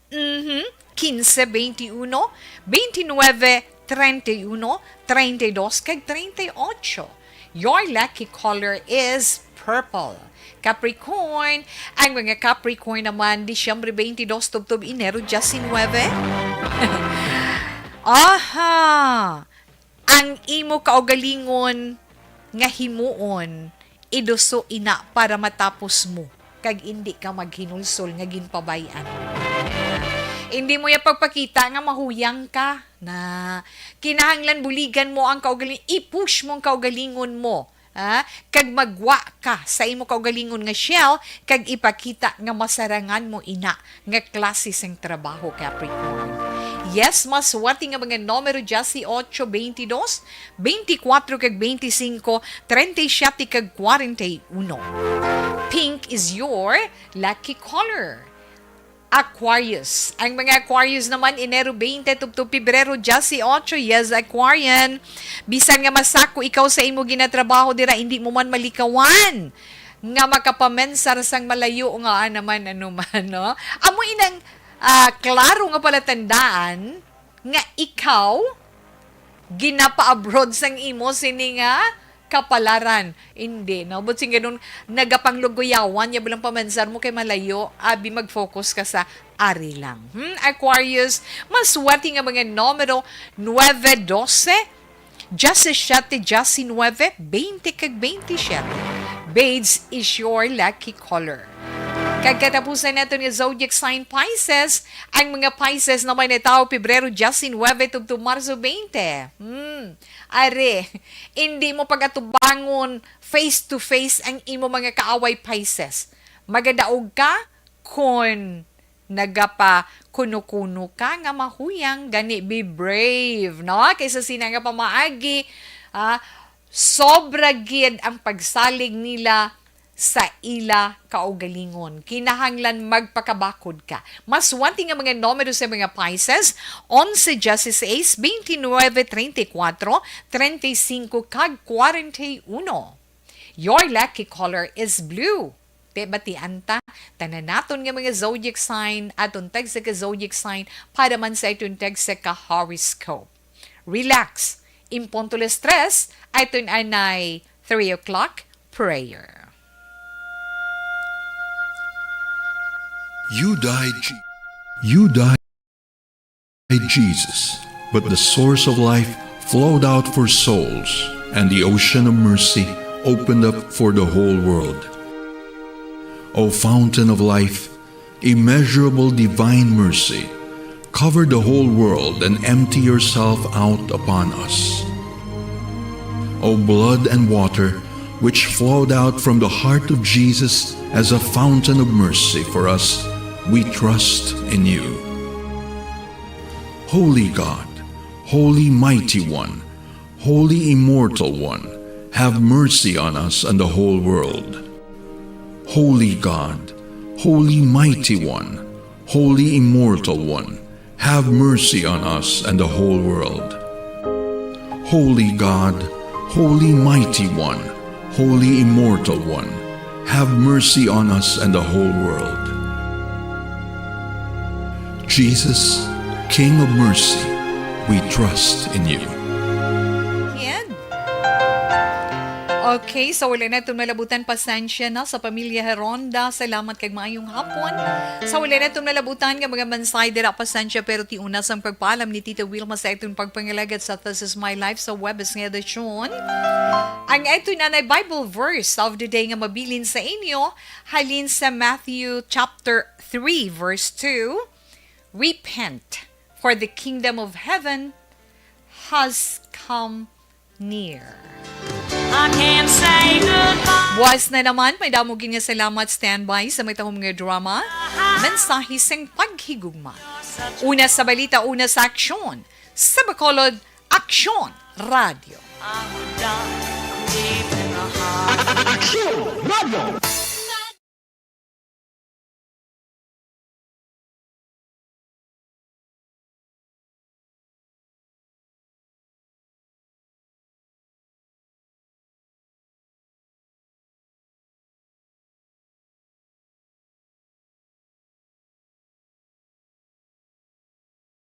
Mhm. Quince, veintiuno, veintinueve, treinta y uno, treinta y dos, kag treinta y ocho. Your lucky color is purple. Capricorn, ang mga Capricorn naman, Disyembre twenty-two tubtob Enero diecinueve. Aha! Ang imo kaugalingon nga himuon, iduso ina para matapos mo, kag indi ka maghinulsol nga ginpabay-an. Hindi mo ya pagpakita nga mahuyang ka na kinahanglan buligan mo ang kaugaling, i-push mo ang kaugalingon mo, ha? Kag magwa ka sa imo kaugalingon nga shell, kag ipakita nga masarangan mo ina nga klase sing trabaho, Capricorn. Yes, maswati nga mga numero, dieciocho, veintidós, veinticuatro kag veinticinco, treinta y siete kag cuarenta y uno. Pink is your lucky color. Aquarius. Ang mga Aquarius naman, Enero twenty tubtob Pebrero dieciocho. Yes, Aquarian. Bisan nga masako ikaw sa imo ginatrabaho dira, hindi mo man malikawan nga makapamensar sang malayo nga, ah, naman, ano man, no? Amo inang, ah, klaro nga palatandaan nga ikaw ginapa-abroad sang imo sini nga kapalaran. Hindi, no? But sing ganun, nagapangluguyawan, ya bilang pamensar mo kay malayo, abi mag-focus ka sa ari lang. Hmm? Aquarius, maswerte nga mga numero, nueve, doce, diecisiete, diecinueve, veinte, kag veintisiete. Beige is your lucky color. Kag katapusan naton nga zodiac sign, Pisces. Ang mga Pisces naman na tawo, Pebrero diecinueve tubtob Marso twenty. Hmm. Are, hindi mo pagatubangon face to face ang imo mga kaaway, Pisces. Magadaog ka kon nagapakuno-kuno ka nga mahuyang, gani be brave, no? Kaysa sina nga pamaagi, ah, sobra gid ang pagsalig nila sa ila kaugalingon. Kinahanglan magpakabakod ka. Maswerte nga mga numero sa mga Pisces, onse, dieciséis, veintinueve, treinta y cuatro, treinta y cinco, kag cuarenta y uno. Your lucky color is blue. Te, batian ta, tanan naton nga mga zodiac sign, aton text sa ka zodiac sign, para man sa aton text sa ka horoscope. Relax. In punto las tres, aton anay three o'clock prayer. You died, Je-, you died, Jesus, but the source of life flowed out for souls, and the ocean of mercy opened up for the whole world. O fountain of life, immeasurable divine mercy, cover the whole world and empty yourself out upon us. O blood and water, which flowed out from the heart of Jesus as a fountain of mercy for us, we trust in you. Holy God, Holy Mighty One, Holy Immortal One, have mercy on us and the whole world. Holy God, Holy Mighty One, Holy Immortal One, have mercy on us and the whole world. Holy God, Holy Mighty One, Holy Immortal One, have mercy on us and the whole world. Jesus, King of mercy, we trust in you. Yan. Okay, sa wala naton malabutan, pasensya na sa pamilya Heronda. Salamat kag maayong hapon. Sa wala naton malabutan nga mga mensahe dira, pasensya, pero ti una sang pagpaalam ni Tita Wilma sa aton pagpangalagad sa This Is My Life sa Huwebes nga edisyon. Ang aton anay Bible verse of the day nga mabilin sa inyo halin sa Matthew chapter three, verse two, "Repent, for the kingdom of heaven has come near." I can't say goodbye. Buwas na naman, may damo gid nga salamat. Standby sa may tahom nga drama, Mensahe sing Paghigugma. Una sa balita, una sa aksyon. Sa Bacolod, Aksyon Radio. I would die, leaving a heart. Aksyon Radio.